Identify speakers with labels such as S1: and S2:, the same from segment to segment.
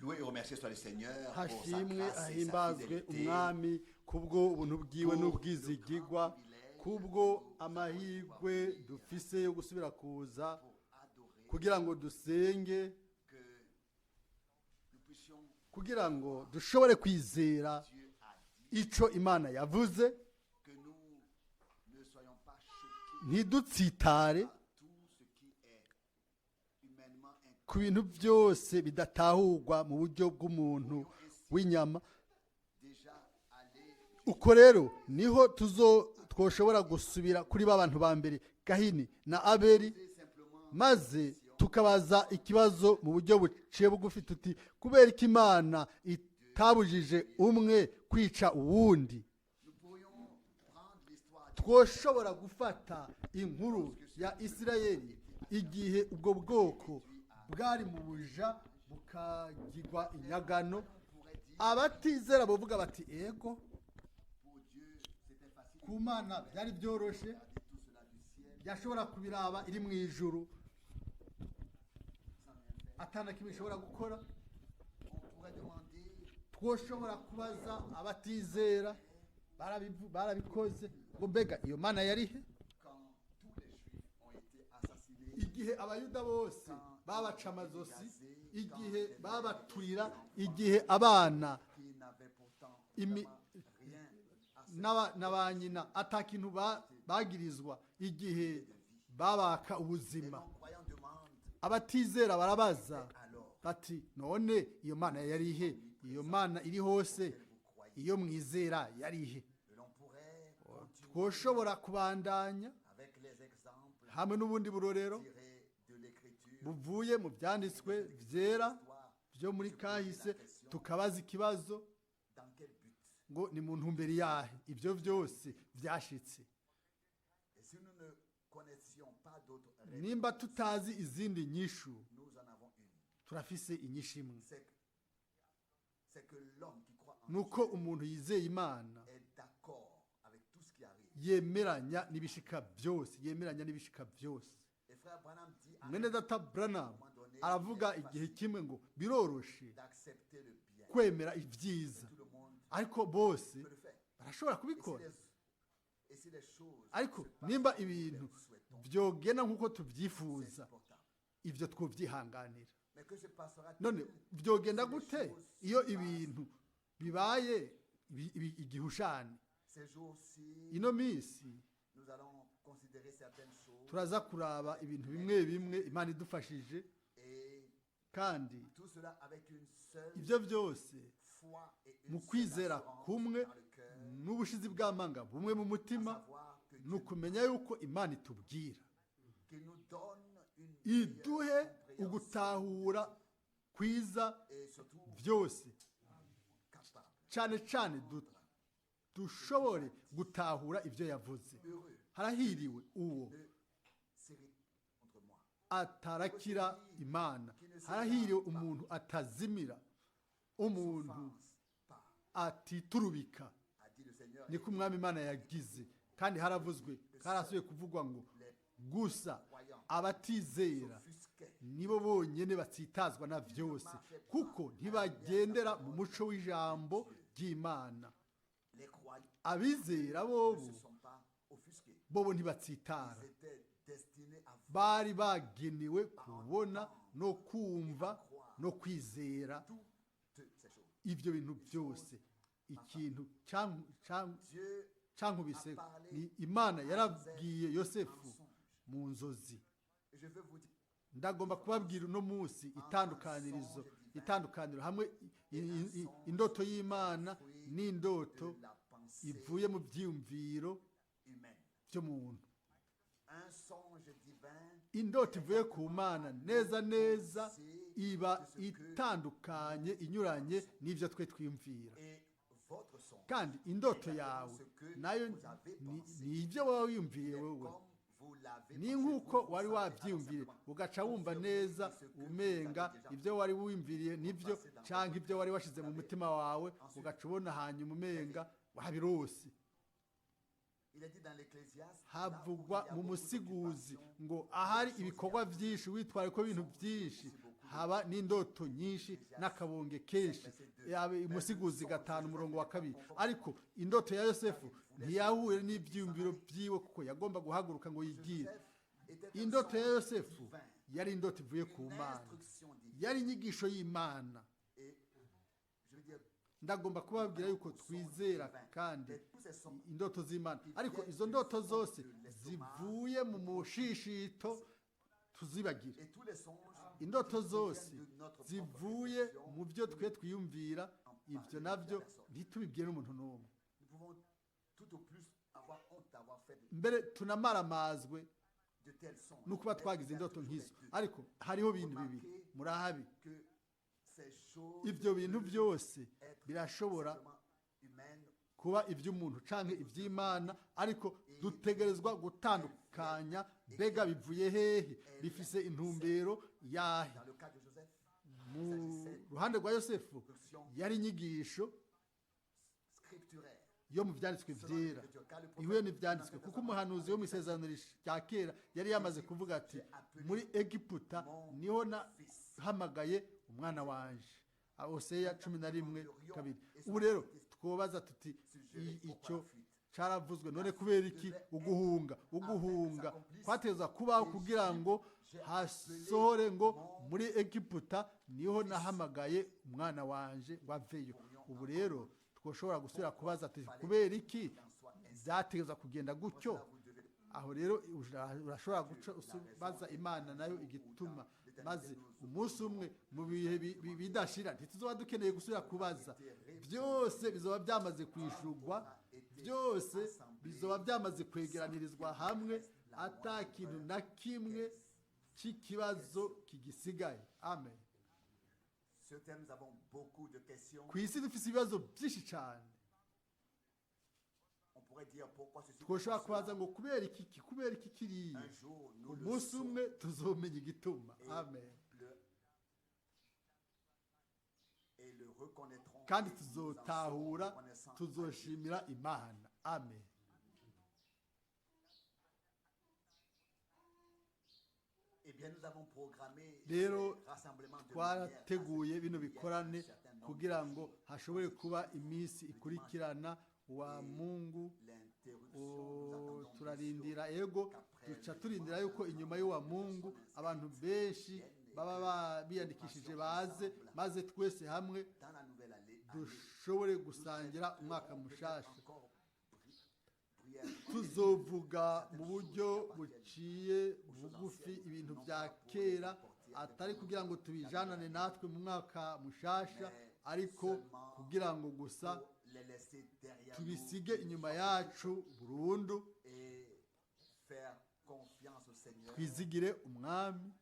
S1: Loué et remercié soit le Seigneur pour sa
S2: Hashimwe
S1: grâce et sa
S2: ahimbazwe
S1: fidélité.
S2: Umwami kubwo ubuntu bwiwe n'ubwizigigwa, kubwo amahirwe dufise yo gusubira kuza
S1: Pour adorer,
S2: kugira ngo dusenge,
S1: que nous puissions,
S2: kugira ngo dushobore kwizera
S1: Dieu a dit,
S2: ico Imana yavuze,
S1: que nous ne soyons pas choqués
S2: ntidutsitare
S1: par tout ce qui est humainement
S2: ku bintu byose bidatahurwa mu buryo bw'umuntu w'inyama.
S1: Déjà aller
S2: Uko rero niho tuzo twoshobora gusubira kuri ba bantu ba mbere, Gahini na Abeli,
S1: simplement
S2: maze tukabaza ikibazo mu buryo buciye bugufi tuti: kubera ko Imana itabujije umwe kwica uwundi?
S1: Nous pourrions prendre l'histoire
S2: Twoshobora gufata inkuru ya Isirayeli igihe ubwo bwoko bwari mu buja bukagirwa inyagano. Abatizera bavuga bati: ego,
S1: Pour Dieu, c'était facile
S2: ku Mana byari byoroshe,
S1: de tout cela du ciel
S2: yashobora kubiraba iri mu ijuru
S1: sans rien faire.
S2: Atana kimwe ishobora gukora.
S1: On pourrait demander
S2: Twoshobora kubaza abatizera barabikoze ngo: mbega iyo Mana yari he
S1: quand tous les Juifs ont été assassinés,
S2: igihe Abayuda bose babaca amazosi, igihe babaturira, igihe abana
S1: qui n'avaient pourtant vraiment rien à se
S2: na ba nyina ata kintu bagirizwa, igihe babaka ubuzima?
S1: Les non-croyants demandent
S2: Abatizera barabaza
S1: alors
S2: bati: none iyo Mana yari ihe? Iyo Mana iri hose iyo mwizera yari ihe?
S1: L'on pourrait continuer
S2: Twoshobora kubandanya
S1: avec les exemples
S2: hamwe n'ubundi burorero
S1: tirés de l'Écriture,
S2: buvuye mu byanditswe byera byo muri kahise, tukabaza ikibazo
S1: dans quel but.
S2: ngo: ni mu ntumbero yahe ibyo byose byashitse?
S1: Et si nous ne connaissions pas d'autres réponses,
S2: Nimba tutazi izindi nyishu,
S1: nous en avons une.
S2: Turafise inyishu imwe.
S1: C'est que l'homme qui croit en
S2: Nuko umuntu yizeye Imana
S1: Dieu est d'accord avec tout ce qui arrive.
S2: yemeranya n'ibishika byose, yemeranya n'ibishika byose.
S1: Et frère Branham dit à
S2: Mwene data Branham aravuga igihe kimwe ngo: biroroshe
S1: d'accepter le bien.
S2: kwemera ibyiza,
S1: Tout le monde
S2: ariko bose
S1: peut le faire.
S2: barashobora
S1: Et si
S2: kubikora.
S1: les, et si les choses
S2: Ariko
S1: se passent
S2: nimba
S1: comme nous
S2: ibintu
S1: les souhaitons,
S2: byogenda nk'uko
S1: c'est
S2: tubyifuza,
S1: supportable.
S2: ibyo twobyihanganira.
S1: Mais que se passera-t-il
S2: None byogenda
S1: si les
S2: gute
S1: choses se
S2: iyo
S1: passent
S2: ibintu bibaye igihushane?
S1: Ces jours-ci,
S2: Ino minsi
S1: nous allons considérer certaines choses
S2: turaza kuraba ibintu bimwe bimwe, Imana idufashije,
S1: et
S2: kandi
S1: tout cela avec une seule
S2: ibyo byose
S1: foi et une
S2: mu
S1: seule
S2: kwizera
S1: assurance
S2: kumwe
S1: dans le cœur,
S2: n'ubushizi bw'amanga bumwe mu
S1: à
S2: mutima,
S1: savoir que
S2: ni
S1: Dieu
S2: ukumenya yuko Imana itubwira,
S1: qu'il nous donne une
S2: iduhe
S1: meilleure compréhension
S2: ugutahura kwiza
S1: et surtout
S2: byose,
S1: capable,
S2: cyane cyane dushobore gutahura ibyo yavuze.
S1: Heureux
S2: Harahiriwe uwo
S1: ne s'irrite contre moi,
S2: atarakira Imana, harahiriwe umuntu atazimira, umuntu
S1: s'offense pas,
S2: atiturubika,
S1: a dit le Seigneur.
S2: niko Umwami Imana yagize. Kandi haravuzwe, harasubiye kuvugwa ngo: gusa abatizera
S1: S'offusquaient.
S2: nibo bonyine batsitazwa na byose, kuko ntibagendera mu muco w'ijambo ry'Imana.
S1: Les croyants
S2: Abizera
S1: ne
S2: bobo
S1: se sont pas offusqués.
S2: bobo ntibatsitara.
S1: Ils étaient destinés à voir
S2: Bari bagenewe kubona no kumva no kwizera
S1: toutes ces choses.
S2: ibyo bintu byose. Ikintu
S1: Dieu
S2: cankubise ni Imana yarabwiye Yosefu mu nzozi.
S1: Je veux vous dire
S2: Ndagomba kubabwira uno munsi itandukanirizo, itandukaniro hamwe indoto y'Imana n'indoto
S1: de la pensée
S2: ivuye mu byiyumviro
S1: humaine.
S2: by'umuntu.
S1: Un songe divin
S2: Indoto ivuye ku Mana neza neza iba itandukanye, inyuranye n'ibyo twe twiyumvira.
S1: Et votre songe
S2: Kandi indoto yawe nayo ni ibyo waba wiyumviriye
S1: est
S2: wowe,
S1: comme vous l'avez
S2: ni
S1: pensé,
S2: nk'uko
S1: vous
S2: wari
S1: savez,
S2: wabyiyumviriye,
S1: alors simplement
S2: ugaca wumva
S1: confirmer
S2: neza
S1: ce que vous
S2: umenga
S1: avez déjà
S2: ibyo wari wiyumviriye nibyo, cyangwa ibyo wari washize mu mutima wawe, ugaca ubona hanyuma umenga wabirose.
S1: Il est dit dans l'Ecclésiaste, là où
S2: Havugwa
S1: il y a
S2: mu
S1: beaucoup
S2: Musiguzi
S1: d'occupations,
S2: ngo: ahari ibikorwa byinshi, witwara ko ibintu byinshi, haba n'indoto nyinshi n'akabonge kenshi. Yaba Umusiguzi 5 umurongo wa 2. Ariko indoto ya Yosefu ntiyahuye n'ibyiyumviro byiwe, kuko yagomba guhaguruka ngo yigire.
S1: Était un
S2: Indoto ya
S1: songe
S2: Yosefu
S1: divin,
S2: yari indoto ivuye ku
S1: une
S2: Mana,
S1: instruction divine.
S2: yari inyigisho y'Imana.
S1: Et je veux dire,
S2: Ndagomba kubabwira yuko twizera kandi indoto z'Imana, ariko izo ndoto zose zivuye mu mushishito tuzibagire.
S1: Et tous les songes
S2: Indoto
S1: qui
S2: zose
S1: viennent de notre propre
S2: zivuye
S1: réflexion,
S2: mu byo twe twiyumvira, ibyo nabyo ntitubibwire n'umuntu n'umwe.
S1: nous pouvons tout au plus avoir honte d'avoir fait
S2: Mbere tunamaramazwe
S1: de tels songes.
S2: no kuba
S1: Mais
S2: twagize
S1: il y a
S2: indoto
S1: toujours
S2: nk'izo.
S1: les deux.
S2: Ariko hariho ibintu bibiri murahabi.
S1: Que ces choses
S2: Ibyo bintu
S1: peuvent
S2: byose
S1: être
S2: birashobora
S1: simplement humaines
S2: kuba iby'umuntu canke iby'Imana, ariko dutegerezwa gutandukanya mbega bivuye hehe, bifise intumbero yahe.
S1: Dans le cas de Joseph,
S2: Mu
S1: il s'agissait
S2: ruhande rwa Yosefu yari inyigisho
S1: scripturaire.
S2: yo mu byanditswe byera, ihuye n'ibyanditswe, kuko umuhanuzi wo mu isezerano rya kera yari yamaze kuvuga ati: "Muri Egiputa niho nahamagaye umwana wanje." Hoseya 11:2. Ubu rero twobaza tuti: Icyo caravuzwe, none kubera iki uguhunga? Uguhunga kwateza kubaho kugira ngo hasohore ngo: "Muri Egiputa niho nahamagaye umwana wanje ngo aveyo." Ubu rero twoshobora gusubira kubaza tuti: kubera iki byategezwa kugenda gutyo? Aho rero urashobora guca ubaza Imana nayo igituma, maze umunsi umwe mu bihe bidashira ntituzoba dukeneye gusubira kubaza. Byose bizoba byamaze kwishurwa, byose bizoba byamaze kwegeranirizwa hamwe, ata kintu na kimwe cy'ikibazo kigisigaye. Amen.
S1: Sur terre, nous avons beaucoup de questions.
S2: Ku isi dufise ibibazo byinshi cyane.
S1: On pourrait dire pourquoi ceci,
S2: Twoshobora
S1: pourquoi
S2: kubaza
S1: cela.
S2: ngo kubera iki iki, kubera iki kiriya.
S1: Un jour, nous le
S2: Umunsi
S1: saurons.
S2: umwe tuzomenya igituma.
S1: Et
S2: Amen.
S1: le reconnaîtrons.
S2: Kandi
S1: Et nous en serons
S2: tuzotahura,
S1: reconnaissants à Dieu.
S2: tuzoshimira Imana. Amen.
S1: Eh bien, nous avons programmé
S2: Rero
S1: ces rassemblements de manière à ce
S2: twarateguye
S1: qu'il
S2: bino
S1: y ait un
S2: bikorane
S1: certain nombre
S2: kugira
S1: de
S2: ngo
S1: jours
S2: hashobore kuba iminsi ikurikirana wa Mungu.
S1: L'interruption, nous attendons bien sûr
S2: Turarindira, ego,
S1: qu'après
S2: duca
S1: le
S2: turindira
S1: dimanche,
S2: yuko inyuma y'uwa Mungu abantu benshi baba biyandikishije baze, maze twese hamwe
S1: dans la nouvelle année,
S2: dushobore gusangira umwaka mushasha.
S1: encore brièvement
S2: Tuzovuga mu buryo buciye bugufi ibintu bya kera, atari kugira ngo tubijanane natwe mu mwaka mushasha, ariko kugira ngo gusa
S1: pour les laisser derrière
S2: tubisige
S1: nous
S2: inyuma yacu burundu,
S1: et faire confiance au Seigneur
S2: twizigire Umwami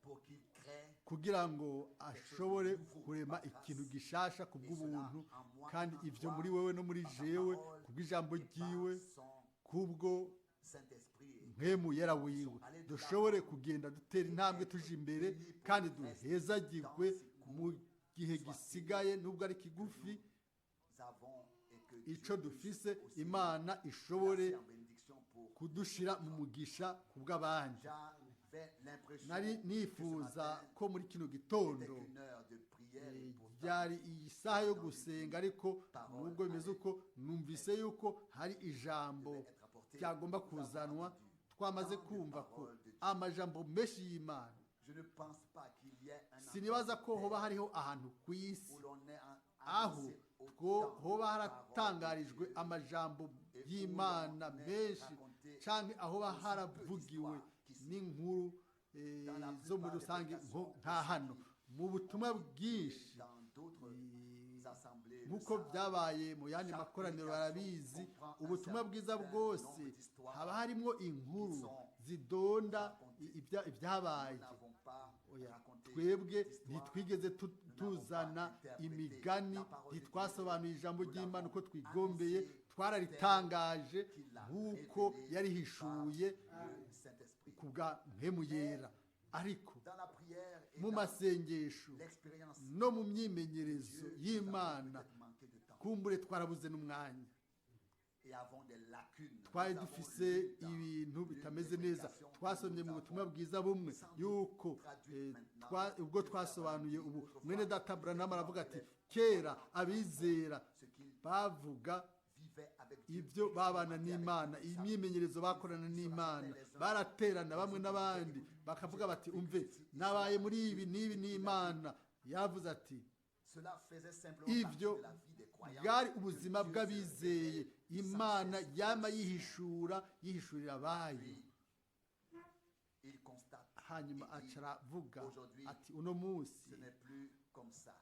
S1: pour qu'il crée
S2: kugira ngo ashobore kurema ikintu gishasha ku bw'ubuntu, kandi ibyo muri wewe no muri jewe, kubw'ijambo ryiwe,
S1: son
S2: kubwo
S1: Saint-Esprit.
S2: Mpwemu Yera wiwe, dushobore kugenda dutera intambwe tuje imbere, kandi duhezagirwe mu gihe gisigaye nubwo ari kigufi.
S1: Nous avons et que
S2: Ico
S1: Dieu
S2: dufise,
S1: puisse aussi
S2: Imana ishobore
S1: placer en bénédiction pour
S2: kudushira mu mugisha ku bw'abandi.
S1: J'avais l'impression
S2: Nari
S1: que ce
S2: nifuza
S1: matin,
S2: ko muri kino
S1: c'était
S2: gitondo
S1: qu'une heure de prière et pourtant,
S2: byari iyi saha yo gusenga, ariko nubwo bimeze uko numvise yuko hari ijambo ryagomba kuzanwa. Twamaze kumva ko amajambo menshi y'Imana.
S1: Je ne pense pas qu'il y ait un
S2: Sinibaza ko
S1: endroit
S2: hoba hariho ahantu ku isi
S1: où l'on ait
S2: aho
S1: annoncé
S2: two
S1: autant de
S2: hoba
S1: paroles de
S2: haratangarijwe
S1: Dieu
S2: amajambo y'Imana menshi, canke aho hoba haravugiwe n'inkuru zo muri rusange nka hano mu butumwa bwinshi.
S1: Dans d'autres assemblées, le
S2: Nk'uko
S1: savent.
S2: byabaye mu yandi makoraniro barabizi, ubutumwa bwiza bwose haba harimo inkuru zidonda ibyabaye.
S1: Nous n'avons pas
S2: Oya,
S1: raconté
S2: twebwe
S1: d'histoire.
S2: ntitwigeze tuzana imigani, ntitwasobanuye ijambo ry'Imana uko twigombeye, twararitangaje nk'uko yarihishuye
S1: Le Saint-Esprit.
S2: ku bwa Mpwemu Yera. Ariko
S1: Dans la prière et
S2: mu
S1: dans
S2: masengesho
S1: l'expérience,
S2: no mu myimenyerezo
S1: Dieu, nous avons
S2: y'Imana,
S1: peut-être manqué de temps.
S2: kumbure twarabuze n'umwanya.
S1: Et et avons des lacunes.
S2: Twari
S1: Nous avons
S2: dufise
S1: lu dans
S2: ibintu
S1: l'une
S2: bitameze
S1: des
S2: neza.
S1: prédications que
S2: Twasomye
S1: nous
S2: mu butumwa
S1: avons
S2: bwiza bumwe
S1: sans doute
S2: yuko
S1: traduite maintenant.
S2: ubwo
S1: Le frère
S2: twasobanuye
S1: Branham
S2: ubu
S1: dit autrefois,
S2: mwene data Branham aravuga ati
S1: les
S2: kera abizera
S1: ce qu'ils
S2: bavuga
S1: vivaient avec Dieu,
S2: ibyo babana
S1: expérimentaient avec
S2: n'Imana,
S1: Dieu, ça
S2: imyimenyerezo bakorana n'Imana, baraterana bamwe n'abandi bakavuga bati umve nabaye muri ibi n'ibi n'Imana yavuze ati
S1: Cela faisait simplement partie
S2: ibyo
S1: de la vie des croyants
S2: bwari
S1: que
S2: ubuzima
S1: Dieu se
S2: bw'abizeye
S1: révèle sans
S2: Imana
S1: cesse
S2: yama
S1: aux siens.
S2: yihishura yihishurira abayo.
S1: Puis, il constate
S2: Hanyuma
S1: et dit,
S2: aca aravuga
S1: aujourd'hui,
S2: ati uno munsi
S1: ce n'est plus comme ça.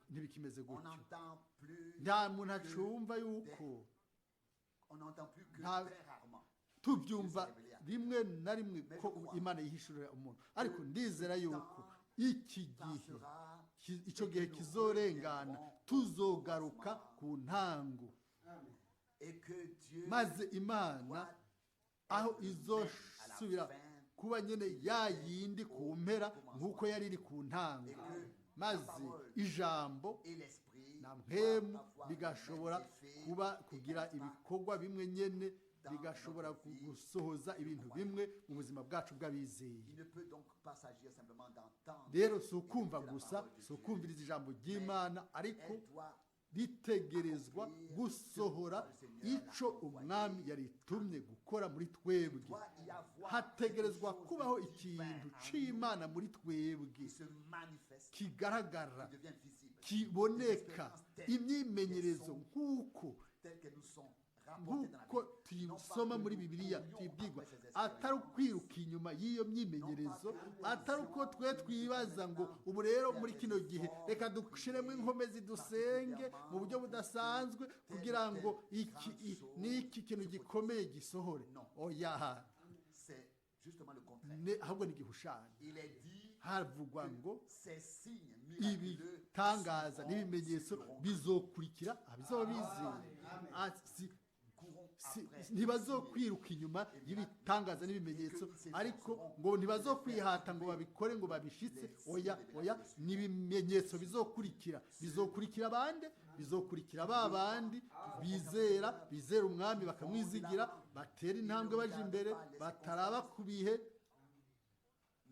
S2: Ntibikimeze
S1: On
S2: gutyo.
S1: n'entend plus
S2: Nta muntu
S1: que
S2: acumva yuko
S1: on n'entend plus que
S2: nta
S1: très rarement.
S2: tubyumva rimwe na rimwe ko Imana yihishurira umuntu ariko ndizera yuko iki gihe
S1: Passera
S2: icyo gihe kizorengana tuzogaruka ku ntango
S1: et que Dieu
S2: maze Imana
S1: doit
S2: aho
S1: être le même à la
S2: izosubira
S1: fin
S2: kuba nyine ya yindi ku mpera nk'uko yari iri ku ntango
S1: et que la
S2: maze
S1: parole
S2: ijambo
S1: et l'esprit
S2: na
S1: doivent
S2: mpemu
S1: avoir les
S2: bigashobora
S1: mêmes effets
S2: kuba
S1: et
S2: kugira
S1: impact
S2: ibikorwa bimwe nyene
S1: dans
S2: bigashobora
S1: notre vie
S2: gusohoza
S1: de
S2: ibintu
S1: croyant.
S2: bimwe mu buzima bwacu bw'abizeye.
S1: Il ne peut donc pas s'agir simplement d'entendre
S2: Rero si
S1: et
S2: ukumva
S1: d'écouter la
S2: gusa
S1: parole de
S2: si
S1: Dieu,
S2: ukumviriza ijambo
S1: mais
S2: ry'Imana ariko
S1: elle doit
S2: ritegerezwa
S1: accomplir ce
S2: gusohora
S1: pourquoi le Seigneur l'a
S2: ico umwami
S1: envoyé.
S2: yaritumye gukora muri twebwe.
S1: Il doit y avoir quelque
S2: Hategerezwa
S1: chose
S2: kubaho
S1: de divin
S2: ikintu
S1: en nous
S2: c'Imana muri twebwe
S1: qui se manifeste,
S2: kigaragara
S1: qui devient visible. Des
S2: kiboneka
S1: expériences telles qu'elles
S2: imyimenyerezo
S1: sont,
S2: nk'uko
S1: telles qu'elles nous sont rapportées dans la
S2: nk'uko
S1: Bible. Non pas
S2: tuyisoma
S1: que
S2: muri
S1: nous
S2: Bibiliya
S1: courions
S2: tuyibwirwa
S1: après ces
S2: atari
S1: expériences,
S2: ukwiruka inyuma y'iyo
S1: non pas
S2: myimenyerezo
S1: que nous
S2: atari uko
S1: puissions
S2: twe
S1: nous devons
S2: twibaza ngo
S1: maintenant
S2: ubu rero
S1: faire
S2: muri
S1: des
S2: kino gihe
S1: efforts
S2: reka dushiremo
S1: prier
S2: inkomezi dusenge mu buryo
S1: particulièrement pour que
S2: budasanzwe
S1: telle ou
S2: kugira ngo
S1: telle
S2: iki
S1: grande chose
S2: n'iki kintu
S1: se produise.
S2: gikomeye gisohore.
S1: Non,
S2: Oya
S1: c'est justement le contraire.
S2: Ahubwo ni igihushanyo.
S1: Il est dit
S2: Havugwa
S1: que
S2: ngo
S1: ces signes miraculeux
S2: ibitangaza
S1: suivront ceux
S2: n'ibimenyetso
S1: qui auront cru.
S2: bizokurikira abizoba bizeye. Ah, si
S1: Courons
S2: si
S1: après les signes
S2: ntibazokwiruka inyuma
S1: et miracles
S2: y'ibitangaza
S1: et
S2: n'ibimenyetso
S1: qu'ils
S2: ariko
S1: s'efforceront
S2: ngo
S1: de les faire
S2: ntibazokwihata ngo
S1: arriver
S2: babikore ngo babishitse.
S1: les signes
S2: Oya
S1: et
S2: oya
S1: miracles suivront
S2: n'ibimenyetso bizokurikira
S1: ceux
S2: bizokurikira bande bizokurikira ba
S1: qui
S2: bandi
S1: croient, qui font confiance au
S2: bizera
S1: Seigneur,
S2: bizera umwami
S1: qui vont de
S2: bakamwizigira
S1: l'avant,
S2: batera
S1: qui ne
S2: intambwe baja
S1: regardent
S2: imbere
S1: pas les
S2: bataraba
S1: circonstances,
S2: ku bihe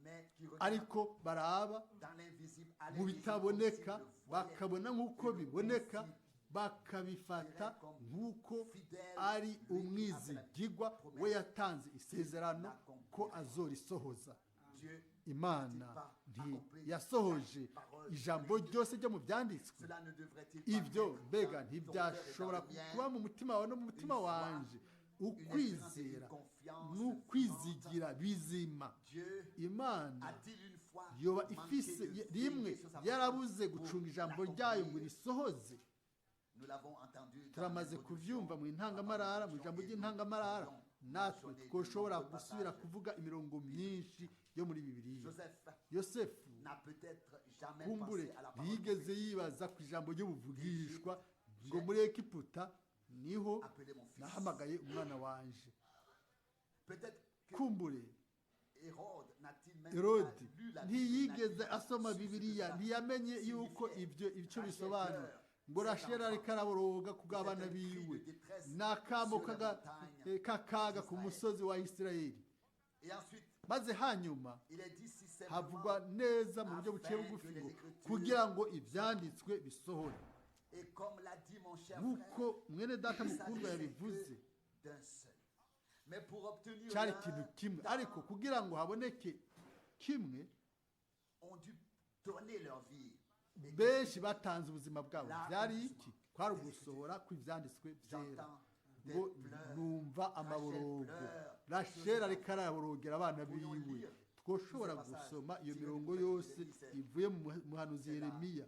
S1: mais qui regardent
S2: ariko baraba
S1: dans l'invisible, à
S2: mu
S1: l'invisible comme s'ils
S2: bitaboneka
S1: le voyaient
S2: bakabona nk'uko
S1: et le
S2: biboneka
S1: considéraient
S2: bakabifata
S1: comme
S2: nk'uko
S1: fidèle,
S2: ari
S1: lui qui a fait la
S2: umwizigigwa we
S1: promesse,
S2: yatanze
S1: il
S2: isezerano ko
S1: l'accomplira.
S2: azorisohoza.
S1: Dieu n'a-t-il
S2: Imana
S1: pas accompli
S2: ntiyasohoje
S1: chaque parole de
S2: ijambo
S1: l'Écriture?
S2: ryose ryo mu byanditswe?
S1: Cela ne devrait-il pas
S2: Ibyo
S1: mettre
S2: mbega
S1: dans ton cœur et dans
S2: ntibyashobora
S1: le mien
S2: kuba mu mutima wawe no mu
S1: une
S2: mutima
S1: foi,
S2: wanje
S1: une espérance et une
S2: ukwizera
S1: confiance vivante?
S2: n'ukwizigira bizima?
S1: Dieu
S2: Imana
S1: a-t-il une fois
S2: yoba
S1: manqué
S2: ifise
S1: de veiller
S2: rimwe
S1: sur sa parole
S2: yarabuze
S1: pour
S2: gucunga ijambo ryayo ngo
S1: l'accomplir?
S2: irisohoze?
S1: Nous l'avons entendu dans
S2: Turamaze kuvyumva
S1: l'introduction,
S2: mu
S1: dans la
S2: intangamarara mu
S1: introduction,
S2: ijambo
S1: et nous
S2: ry'intangamarara
S1: pourrions
S2: natwe
S1: mentionner de
S2: twoshobora
S1: nombreux
S2: gusubira
S1: passages
S2: kuvuga imirongo
S1: bibliques.
S2: myinshi yo muri Bibiliya.
S1: Joseph
S2: Yosefu
S1: n'a peut-être jamais
S2: kumbure
S1: pensé à la parole
S2: ntiyigeze
S1: prophétique.
S2: yibaza ku ijambo ry'ubuvugishwa
S1: D'Égypte,
S2: ngo
S1: j'ai
S2: muri Egiputa niho
S1: appelé mon fils.
S2: nahamagaye umwana wanje.
S1: Peut-être que
S2: Kumbure
S1: Hérode n'a-t-il même pas
S2: Herodi
S1: lu la Bible,
S2: ntiyigeze
S1: n'a-t-il
S2: asoma
S1: su ce que
S2: Bibiliya
S1: cela
S2: ntiyamenye yuko
S1: signifiait.
S2: ibyo icyo
S1: Rachel
S2: bisobanura
S1: pleure
S2: ngo
S1: cet
S2: Rasheli
S1: enfant.
S2: ariko araboroga ku
S1: Et c'est
S2: bw'abana
S1: un cri de
S2: biwe
S1: détresse
S2: ni akamo
S1: sur la montagne
S2: k'akaga ku
S1: d'Israël.
S2: Musozi wa Isirayeli.
S1: Et ensuite,
S2: Maze hanyuma
S1: il est dit si
S2: havugwa
S1: simplement
S2: neza mu buryo buciye
S1: afin que
S2: bugufi
S1: les
S2: ngo
S1: Écritures
S2: kugira ngo ibyanditswe bisohore.
S1: Et comme l'a dit mon cher frère,
S2: Nk'uko mwene data
S1: il
S2: mukundwa
S1: s'agissait
S2: yabivuze
S1: que d'un seul. Mais pour obtenir
S2: cyari
S1: l'un,
S2: ikintu kimwe ariko
S1: tant
S2: kugira ngo haboneke kimwe
S1: ont dû donner leur vie. Et
S2: benshi batanze ubuzima bwabo. Byari iki?
S1: l'accomplissement
S2: Kwari
S1: des
S2: ugusohora
S1: Écritures.
S2: kw'ibyanditswe byera.
S1: J'entends des
S2: Ngo
S1: pleurs.
S2: numva
S1: Rachel
S2: amaborogo
S1: pleure sur
S2: Rasheli
S1: ses
S2: ariko
S1: enfants.
S2: araborogera abana
S1: Pourrions
S2: biwe.
S1: lire tous ces
S2: Twoshobora
S1: passages
S2: gusoma iyo
S1: tirés du
S2: mirongo
S1: prophète
S2: yose
S1: Jérémie, c'est
S2: ivuye mu muhanuzi
S1: c'est là
S2: Yeremiya.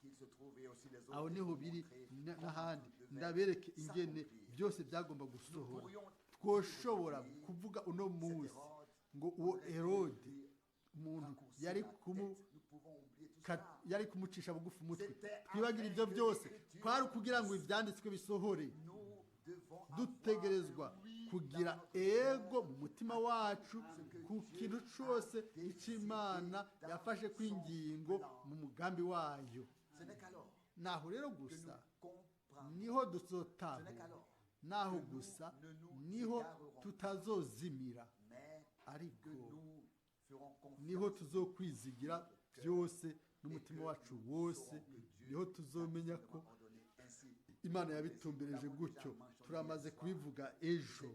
S1: qu'il se trouve et aussi les
S2: Aho
S1: autres et
S2: niho
S1: vous
S2: biri
S1: montrer comment
S2: n'ahandi
S1: tout devait
S2: ndabereke ingene
S1: s'accomplir.
S2: byose byagomba
S1: Nous
S2: gusohora.
S1: pourrions dire
S2: Twoshobora
S1: aujourd'hui,
S2: kuvuga uno
S1: cet
S2: munsi
S1: Hérode
S2: ngo uwo
S1: aurait dû
S2: Herode
S1: lui
S2: umuntu
S1: raccourcir
S2: yari
S1: la
S2: kumu
S1: tête. Nous pouvons oublier tout cela.
S2: yari kumucisha bugufi umutwe.
S1: C'était
S2: Twibagira
S1: afin
S2: ibyo
S1: que
S2: byose
S1: l'écriture
S2: kwari ukugira ngo ibyanditswe bisohore.
S1: Nous devons avoir
S2: Dutegerezwa
S1: un oui dans
S2: kugira
S1: notre
S2: ego
S1: cœur
S2: mu mutima
S1: à
S2: wacu
S1: tout ce que
S2: ku
S1: Dieu
S2: kintu
S1: a
S2: cyose
S1: décidé
S2: ic'Imana
S1: dans
S2: yafashe
S1: son
S2: kw'ingingo
S1: plan.
S2: mu mugambi wayo.
S1: Ce n'est qu'alors
S2: Naho rero
S1: que nous
S2: gusa
S1: comprendrons.
S2: niho
S1: Ce n'est
S2: duzotahura
S1: qu'alors
S2: Naho
S1: que nous
S2: gusa
S1: ne nous
S2: niho
S1: égarerons,
S2: tutazozimira,
S1: mais que
S2: ariko
S1: nous ferons
S2: niho
S1: confiance
S2: tuzokwizigira byose n'umutima wacu wose, niho tuzomenya ko
S1: ordonné ainsi.
S2: Imana yabitumbereje gutyo. Turamaze kubivuga ejo.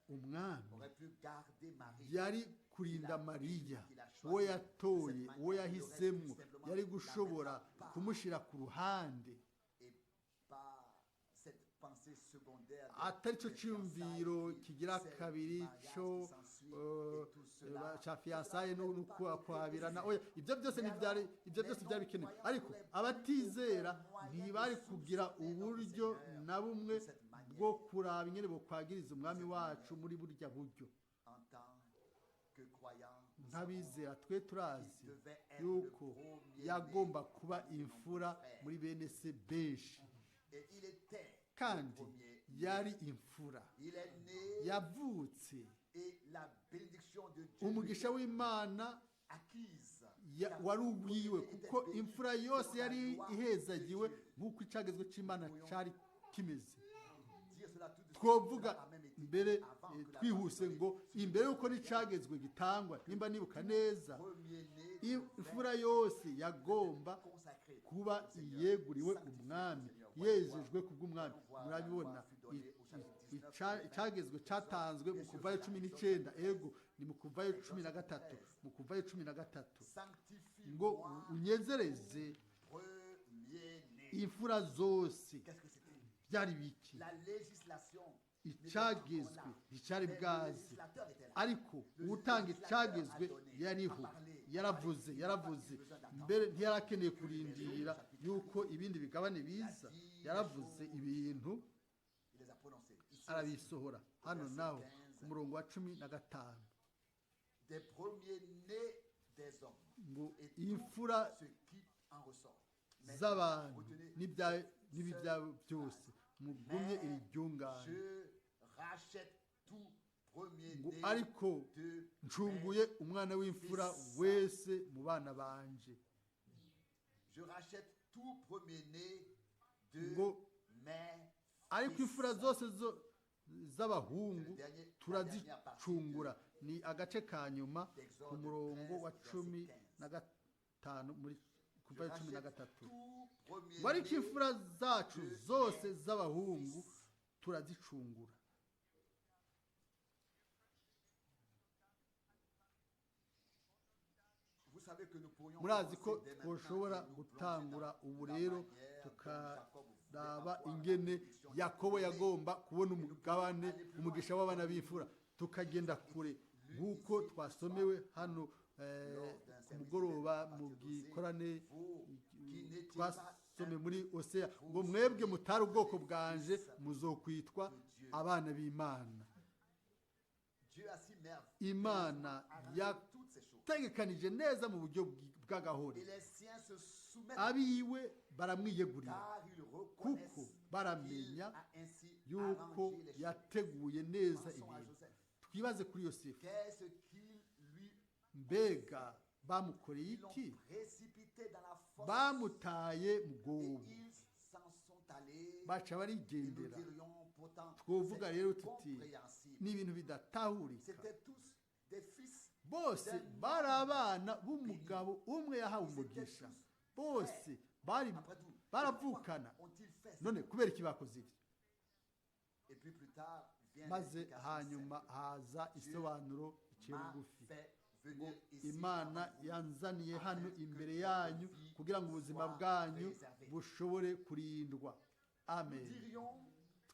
S2: Umwami
S1: Aurait pu garder Marie.
S2: yari kurinda Mariya, uwo yatoye, uwo yahisemo, yari gushobora kumushyira ku ruhande,
S1: Et par cette pensée secondaire
S2: atari cyo
S1: des
S2: cyiyumviro
S1: fiançailles, puis
S2: kigira
S1: celle du
S2: kabiri
S1: mariage
S2: cyo
S1: qui s'ensuit, et tout cela,
S2: cya fiançailles
S1: cela n'avait pas été
S2: kwabirana.
S1: nécessaire.
S2: Oya, ibyo byose ntibyari, ibyo byose byari bikenewe, ariko abatizera ntibari kugira uburyo na bumwe bwo kuraba ingene bokwagiriza Umwami wacu muri burya buryo.
S1: En tant que croyants, nous
S2: Nk'abizera twe turazi
S1: savons qu'il devait être le
S2: yuko
S1: premier-né
S2: yagomba kuba
S1: parmi de nombreux
S2: imfura
S1: frères.
S2: muri bene se benshi,
S1: Et il était le
S2: kandi
S1: premier-né.
S2: yari imfura.
S1: Il est né
S2: Yavutse
S1: et la bénédiction de Dieu lui
S2: umugisha
S1: était
S2: w'Imana
S1: acquise.
S2: ya-
S1: Car
S2: wari
S1: le
S2: uwiwe,
S1: premier-né était
S2: kuko
S1: béni
S2: imfura yose
S1: selon la
S2: yari
S1: loi de
S2: ihezagiwe
S1: Dieu.
S2: nk'uko icagezwe c'Imana cari kimeze.
S1: Dire cela tout de suite,
S2: Twovuga
S1: cela a même été
S2: mbere
S1: avant que la
S2: twihuse
S1: loi
S2: ngo imbere y'uko n'icagezwe gitangwa, nimba nibuka neza,
S1: premier-né
S2: imfura yose yagomba
S1: consacré
S2: kuba
S1: au Seigneur,
S2: iyeguriwe
S1: sanctifié au
S2: Umwami,
S1: Seigneur. Voyons
S2: yejejwe
S1: voir.
S2: kubw'Umwami.
S1: Voyons voir la
S2: Murabibona,
S1: loi fut donnée au chapitre 19,
S2: icagezwe
S1: 20.
S2: catanzwe mu
S1: Bien sûr,
S2: Kuvayo
S1: c'est la
S2: cumi
S1: Exode
S2: n'icenda,
S1: 13.
S2: ego ni mu Kuvayo 13, mu Kuvayo 13 ngo
S1: Sanctifie-moi
S2: unyezereze
S1: premier-né.
S2: imfura zose.
S1: Qu'est-ce que c'était?
S2: Byari biki?
S1: La législation n'était pas encore
S2: Icagezwe
S1: là.
S2: nticari
S1: Mais le
S2: bwaze,
S1: législateur était là.
S2: ariko utanga icagezwe yariho, yaravuze, yaravuze mbere, ntiyarakeneye kurindira yuko ibindi bigabane biza. Yaravuze ibintu,
S1: Il les a prononcés. Ici aussi,
S2: arabisohora. Hano naho ku murongo wa 15,
S1: des premiers-nés des hommes
S2: ngo
S1: et tout
S2: imfura
S1: ce qui en ressort. Mais
S2: z'abantu
S1: retenez
S2: n'ibya
S1: cette
S2: n'ibibya
S1: seule
S2: byose,
S1: phrase.
S2: mugumye iri
S1: Mais
S2: ryungane,
S1: je rachète tout
S2: ngo
S1: premier-né
S2: ariko
S1: de
S2: ncunguye umwana w'imfura
S1: fils.
S2: wese mu bana banje.
S1: Je rachète tout premier-né de
S2: Ngo
S1: mes
S2: ariko
S1: fils.
S2: imfura zose z'abahungu
S1: Le dernier- la
S2: turazicungura. Ni agace ka nyuma ku
S1: d'Exode
S2: murongo wa
S1: 13,
S2: cumi
S1: verset 15.
S2: na gatanu muri
S1: Je
S2: Kuva cumi na
S1: rachète
S2: gatatu,
S1: tout
S2: ngo ariko
S1: premier-né
S2: imfura zacu
S1: de
S2: zose
S1: mes
S2: z'abahungu
S1: fils.
S2: turazicungura.
S1: Vous savez que nous pourrions
S2: Murazi ko
S1: commencer dès maintenant
S2: twoshobora
S1: et nous plonger
S2: gutangura
S1: dans
S2: ubu
S1: la
S2: rero
S1: manière dont Jacob voulait
S2: tukaraba
S1: avoir la
S2: ingene
S1: bénédiction des
S2: Yakobo
S1: premiers-nés.
S2: yagomba kubona umugabane, umugisha w'abana b'imfura, tukagenda kure nk'uko twasomewe hano ku mugoroba mu gikorane twasome muri Oseya ngo mwebwe mutari ubwoko bwanje muzokwitwa abana b'Imana.
S1: Dieu a si
S2: Imana
S1: merveilleusement arrangé toutes ces choses.
S2: yategekanije neza mu buryo bw'agahore.
S1: Et les siens se soumettent
S2: Abiwe baramwiyegurira,
S1: car ils
S2: kuko
S1: reconnaissent qu'il
S2: baramenya
S1: a ainsi
S2: yuko
S1: arrangé les choses.
S2: yateguye neza
S1: Pensons à
S2: ibintu.
S1: Joseph.
S2: Twibaze kuri Yosefu.
S1: Qu'est-ce qu'il lui
S2: Mbega bamukoreye
S1: Ils l'ont
S2: iki?
S1: précipité dans la fosse
S2: Bamutaye mu
S1: et
S2: rwobo,
S1: ils s'en sont allés.
S2: baca
S1: Et nous
S2: barigendera.
S1: dirions pourtant,
S2: Twovuga
S1: c'est
S2: rero tuti
S1: incompréhensible.
S2: ni ibintu bidatahurika.
S1: C'était tous des fils
S2: Bose bari abana b'umugabo umwe yahawe umugisha, bose bari
S1: Après tout,
S2: baravukana.
S1: pourquoi ont-ils fait ça?
S2: None kubera iki bakoze ibyo?
S1: Et puis plus tard vient
S2: Maze
S1: l'explication
S2: hanyuma
S1: simple.
S2: haza isobanuro iciye
S1: M'a
S2: bugufi
S1: fait
S2: ngo
S1: venir ici
S2: Imana
S1: avant vous,
S2: yanzaniye hano
S1: afin que
S2: imbere
S1: votre
S2: yanyu
S1: vie
S2: kugira ngo ubuzima
S1: soit
S2: bwanyu
S1: préservée.
S2: Bushobore kurindwa.
S1: Nous
S2: Amen.
S1: dirions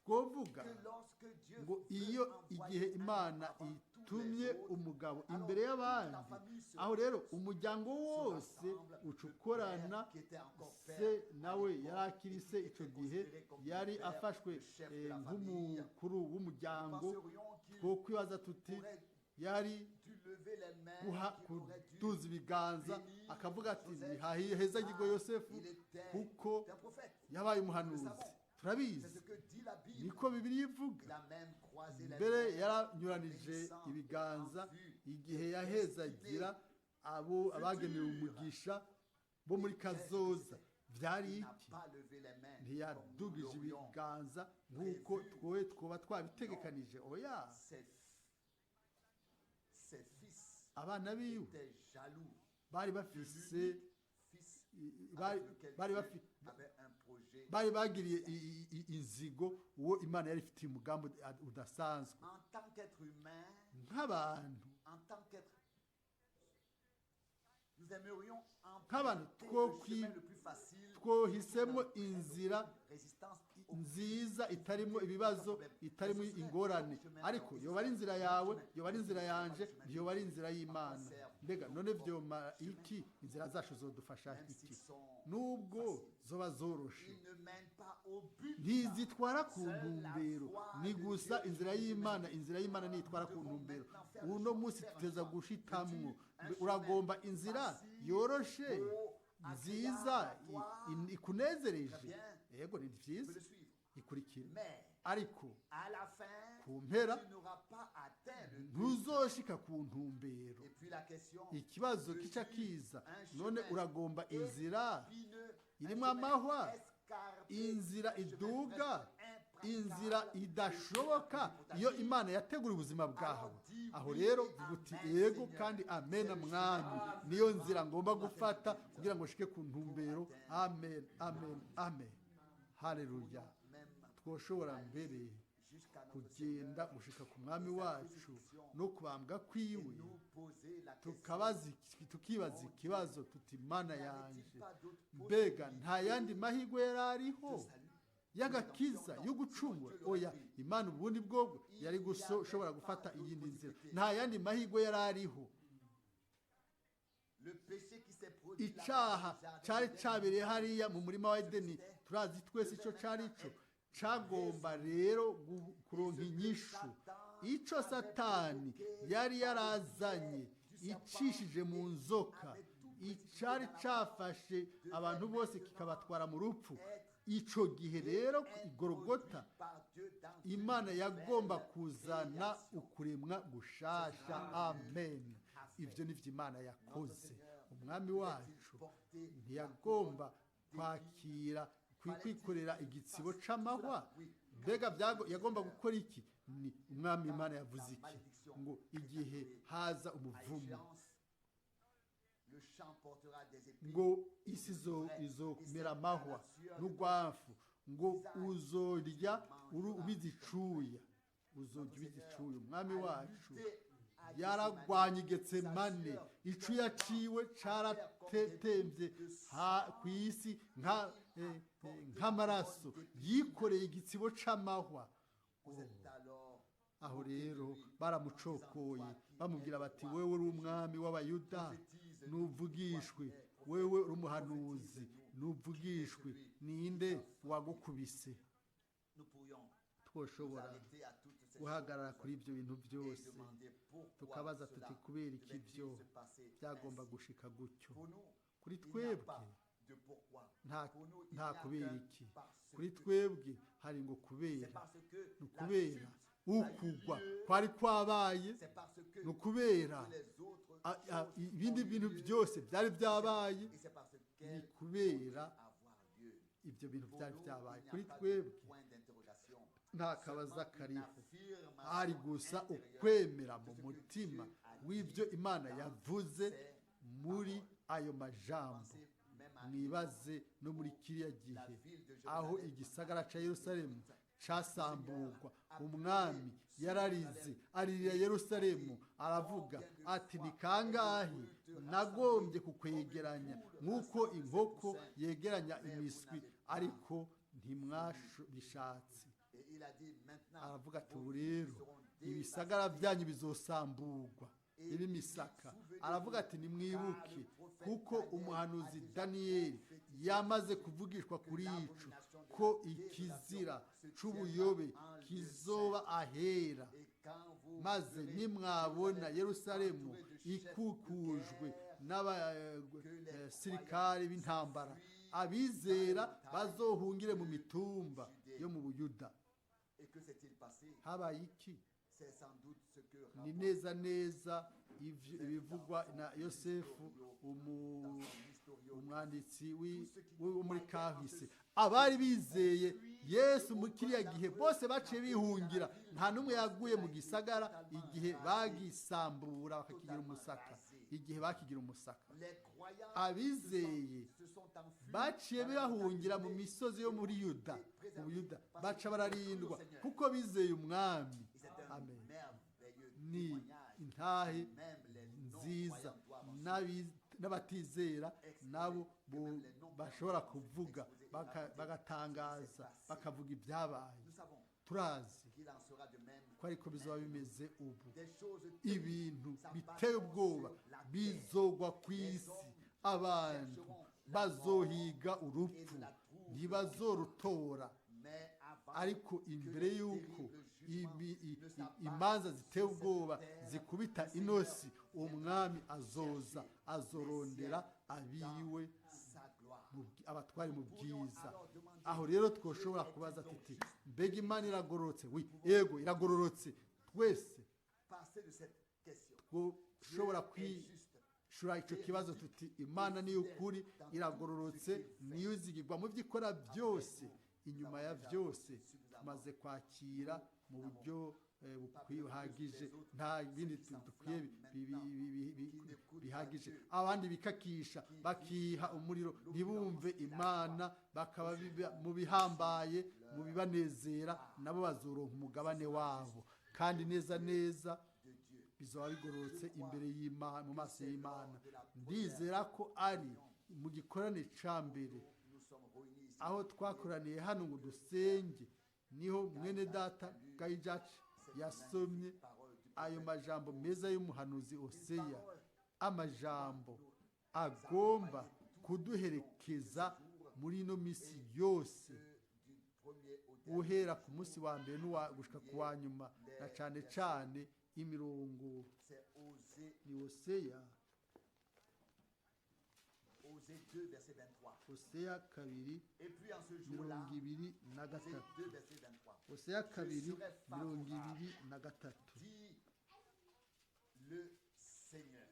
S2: Twovuga
S1: que lorsque Dieu
S2: ngo
S1: veut
S2: iyo
S1: envoyer
S2: igihe
S1: un homme
S2: Imana
S1: avant tous les
S2: itumye
S1: autres,
S2: umugabo
S1: alors
S2: imbere
S1: toute la
S2: y'abandi,
S1: famille se
S2: aho rero umuryango
S1: se
S2: wose
S1: rassemble.
S2: uca
S1: Le
S2: ukorana.
S1: père qui était encore
S2: Se
S1: père à
S2: nawe
S1: l'époque
S2: yari akiri
S1: et
S2: se
S1: qui
S2: icyo
S1: était
S2: gihe,
S1: considéré comme le
S2: yari
S1: père,
S2: afashwe
S1: le chef de la famille,
S2: nk'umukuru
S1: nous
S2: w'umuryango,
S1: penserions qu'il
S2: twokwibaza tuti
S1: aurait
S2: yari
S1: dû lever les mains,
S2: guha
S1: qu'il aurait dû
S2: kuduza ibiganza
S1: bénir
S2: akavuga ati
S1: Joseph,
S2: nihaheza
S1: car
S2: gigo Yosefu,
S1: il était
S2: kuko
S1: un prophète.
S2: yabaye
S1: Nous le
S2: umuhanuzi.
S1: savons. C'est
S2: Turabizi,
S1: ce que dit la Bible.
S2: niko Bibiliya ivuga.
S1: Il a même croisé les
S2: Mbere
S1: mains
S2: yaranyuranije
S1: bénissant
S2: ibiganza
S1: en vue
S2: igihe
S1: des
S2: yahezagira
S1: destinés
S2: abo abagenewe
S1: futures.
S2: umugisha bo muri
S1: Et qu'est-ce que
S2: kazoza.
S1: c'était?
S2: Byari
S1: Il n'a
S2: iki?
S1: pas levé les mains comme nous
S2: Ntiyadugije
S1: l'aurions.
S2: ibiganza nk'uko twowe twoba twabitegekanije, oya.
S1: Ses fils
S2: Abana biwe
S1: étaient jaloux
S2: bari
S1: de
S2: bafise
S1: l'unique fils
S2: bari
S1: avec lequel
S2: bari
S1: Dieu
S2: bafi-
S1: avait un projet.
S2: bari bagiriye inzigo uwo Imana yari ifitiye umugambi udasanzwe.
S1: En tant qu'être humain,
S2: Nk'abantu,
S1: en tant qu'être, nous aimerions
S2: nk'abantu
S1: emprunter
S2: two
S1: le chemin le plus facile,
S2: twohisemo inzira
S1: résistance
S2: nziza itarimo ibibazo, itarimo ingorane, ariko yoba ari inzira yawe, yoba ari inzira yanje, ntiyoba ari inzira y'Imana. Mbega none vyomara iki? Inzira zacu zodufasha
S1: même
S2: iki,
S1: s'ils sont
S2: nubwo zoba zoroshe?
S1: ils ne mènent pas au but.
S2: Ntizitwara ku
S1: Seule la
S2: ntumbero.
S1: foi
S2: Ni
S1: de
S2: gusa
S1: Dieu
S2: inzira
S1: nous
S2: y'Imana.
S1: mène.
S2: Inzira y'Imana nitwara ku
S1: Nous devons
S2: ntumbero.
S1: maintenant faire
S2: Uno
S1: le choix,
S2: munsi
S1: faire un
S2: tuteza
S1: choix.
S2: gushitamwo.
S1: Veux-tu un
S2: Uragomba
S1: chemin
S2: inzira
S1: facile,
S2: yoroshe,
S1: beau,
S2: nziza,
S1: agréable à toi?
S2: ikunezereje?
S1: Très bien.
S2: Yego, ni
S1: Tu peux
S2: vyiza,
S1: le suivre.
S2: ikurikire.
S1: Mais
S2: Ariko
S1: à la fin,
S2: ku mpera
S1: tu n'auras pas atteint le but.
S2: ntuzoshika ku ntumbero.
S1: Et puis la question,
S2: Ikibazo
S1: veux-tu
S2: kica kiza,
S1: un
S2: none
S1: chemin
S2: uragomba inzira
S1: épineux, un
S2: irimo
S1: chemin
S2: amahwa,
S1: escarpé,
S2: inzira
S1: un chemin
S2: iduga,
S1: presque
S2: inzira
S1: impraticable
S2: idashoboka iyo Imana yategura ubuzima bwawe? Aho rero vuga uti: "Yego kandi amena, Mwami, niyo nzira ngomba gufata kugira ngo nshike ku ntumbero." Amen, amen, amen, haleluya.
S1: Même
S2: Twoshobora mbere
S1: jusqu'à notre
S2: kugenda
S1: Seigneur
S2: gushika ku Mwami wacu no kubambwa
S1: et
S2: kwiwe,
S1: nous poser la question,
S2: tukabaza tukibaza ikibazo tuti: "Mana
S1: n'y
S2: yanje,
S1: avait-il pas d'autre
S2: mbega nta yandi mahirwe yari ariho
S1: de salut,
S2: y'agakiza, yo gucungura?" Oya, Imana ubundi bwobwo yari gushobora gufata iyindi nzira. Nta yandi mahirwe yari ariho.
S1: Le péché qui s'est produit là-bas
S2: Icaha
S1: dans le jardin
S2: cari
S1: d'Éden,
S2: cabereye hariya mu murima wa Edeni, turazi twese ico cari co cagomba rero kuronka inyishu. Ico Satani yari yarazanye icishije mu nzoka, icari cafashe abantu bose kikabatwara mu rupfu, ico gihe rero igorogota
S1: par Dieu dans une
S2: Imana yagomba
S1: nouvelle
S2: kuzana
S1: création.
S2: ukuremwa gushasha. Amen. Ibyo ni byo Imana yakoze. Umwami wacu ntiyagomba kwakira kwikorera igitsibo c'amahwa? Mbega yagomba gukora iki? Ni Umwami Imana yavuze iki? Ngo igihe haza
S1: À
S2: umuvumo,
S1: échéance, le champ portera des épines.
S2: ngo isi izomera amahwa n'urwafu, ngo uzorya ubize icuya, uzorya ubize icuya. Umwami wacu yaragwanye Getsemane, icuya ciwe caratetembye ku isi nk'amaraso. Yikoreye igitsibo c'amahwa.
S1: Vous êtes alors
S2: Aho rero baramucokoye, bamubwira bati: "Wewe uri umwami w'Abayuda, nuvugishwe. Wewe uri umuhanuzi, nuvugishwe. Ninde wagukubise?"
S1: Nous pourrions nous
S2: Twoshobora
S1: arrêter à toutes ces
S2: guhagarara
S1: choses
S2: kuri ibyo bintu
S1: et
S2: byose,
S1: demander pourquoi
S2: tukabaza
S1: cela
S2: tuti: "Kubera iki
S1: devait-il
S2: ibyo
S1: se passer
S2: byagomba
S1: ainsi?
S2: gushika gutyo?"
S1: Pour nous,
S2: Kuri
S1: il n'y a
S2: twebwe
S1: pas de pourquoi.
S2: nta
S1: Pour nous, il
S2: nta
S1: n'y a
S2: kubera
S1: qu'un
S2: iki.
S1: parce
S2: Kuri
S1: que.
S2: twebwe hari ngo
S1: C'est
S2: kubera.
S1: parce que
S2: Ni
S1: la
S2: ukubera
S1: chute a eu
S2: ukugwa
S1: lieu.
S2: kwari kwabaye.
S1: C'est parce que
S2: Ni ukubera
S1: toutes les autres choses
S2: ibindi
S1: ont eu
S2: bintu
S1: lieu.
S2: byose byari byabaye.
S1: Et c'est parce
S2: Ni
S1: qu'elles ont dû
S2: kubera
S1: avoir lieu.
S2: ibyo bintu
S1: Pour
S2: byari
S1: nous,
S2: byabaye.
S1: il n'y
S2: Kuri
S1: a pas de
S2: twebwe
S1: point d'interrogation.
S2: nta kabaza
S1: Seulement une
S2: kariho,
S1: affirmation
S2: hari gusa
S1: intérieure
S2: ukwemera
S1: de
S2: mu
S1: ce que
S2: mutima
S1: Dieu a
S2: w'ibyo
S1: dit
S2: Imana
S1: dans
S2: yavuze
S1: ses
S2: muri ayo majambo.
S1: Pensez même à
S2: Mwibaze no muri kiriya gihe
S1: la ville de
S2: aho
S1: Jérusalem
S2: igisagara ca Yerusalemu casamburwa. Umwami yararize, aririra Yerusalemu, aravuga ati: "Ni kangahe nagombye kukwegeranya nk'uko inkoko yegeranya imiswi, ariko ntimwabishatse."
S1: Et il a dit maintenant,
S2: Aravuga ati:
S1: vos
S2: "Ubu
S1: villes
S2: rero
S1: seront
S2: ibisagara
S1: dévastées.
S2: byanyu bizosamburwa ibimisaka." Aravuga ati: "Nimwibuke kuko umuhanuzi Daniyeli yamaze kuvugishwa kuri ico, ko ikizira c'ubuyobe kizoba ahera.
S1: Et quand vous
S2: Maze
S1: verrez
S2: nimwabona
S1: Jérusalem
S2: Yerusalemu
S1: entourée de chefs de
S2: ikukujwe
S1: guerre,
S2: n'abasirikare b'intambara, abizera bazohungire mu mitumba yo mu Buyuda."
S1: Et que s'est-il passé?
S2: Habaye iki?
S1: C'est sans doute ce que
S2: Ni
S1: rapporte
S2: neza neza ibivugwa na Yosefu,
S1: dans son historiographie.
S2: umwanditsi wo muri kahise. Abari bizeye Yesu muri kiriya gihe bose baciye bihungira, nta n'umwe yaguye mu gisagara igihe bagisambura bakakigira umusaka, igihe bakigira umusaka.
S1: Les croyants
S2: Abizeye
S1: se sont enfuis
S2: baciye
S1: dans la
S2: bahungira mu
S1: montagne
S2: misozi yo muri Yuda, mu Buyuda, baca bararindwa kuko bizeye Umwami.
S1: Et c'est un
S2: Amen.
S1: merveilleux
S2: Ni
S1: témoignage.
S2: intahe
S1: Même les
S2: nziza,
S1: non-croyants doivent ensuite
S2: n'abatizera nabo bashobora kuvuga bagatangaza, bakavuga ibyabaye.
S1: Nous savons
S2: Turazi
S1: qu'il en sera de même.
S2: ko ariko bizoba bimeze ubu.
S1: Des choses
S2: Ibintu biteye ubwoba bizogwa ku isi. Abantu bazohiga urupfu, ntibazorutora.
S1: Mais avant
S2: Ariko imbere y'uko imanza ziteye ubwoba zikubita inosi, Umwami azoza, azorondera abiwe
S1: sa gloire.
S2: Abatware mu bwiza. Aho rero twoshobora kubaza tuti: mbega Imana iragororotse? Wi, ego, iragororotse. Twese
S1: Passer de cette question.
S2: twoshobora
S1: Dieu est juste.
S2: kwishura icyo kibazo tuti: Imana ni ukuri, iragororotse, niyo izigirwa mu byo ikora byose. Inyuma ya byose, tumaze kwakira mu buryo bukwiye buhagije, nta bindi dukwiye bihagije. Abandi bikakisha, bakiha umuriro, ntibumve Imana, bakaba mu bihambaye, mu bibanezera, nabo bazoronka umugabane wabo. Kandi neza neza
S1: De Dieu.
S2: bizaba bigororotse imbere y'Imana, mu maso y'Imana. Ndizera ko ari mu gikorane ca mbere
S1: Nous sommes réunis ici.
S2: aho twakoraniye hano ngo dusenge, niho mwene data Gayijaci yasomye ayo majambo meza y'umuhanuzi Oseya, amajambo agomba kuduherekeza muri ino misi yose,
S1: Du premier au dernier.
S2: uhera ku munsi wa mbere n'uwa gushika ku wa nyuma, na cane cane imirongo.
S1: C'est Osée,
S2: Ni Oseya.
S1: Osée 2, verset 23.
S2: Oseya 2,
S1: Et puis en ce jour-là,
S2: 23.
S1: Osée 2, verset 23.
S2: Oseya 2, 23.
S1: Dit le Seigneur.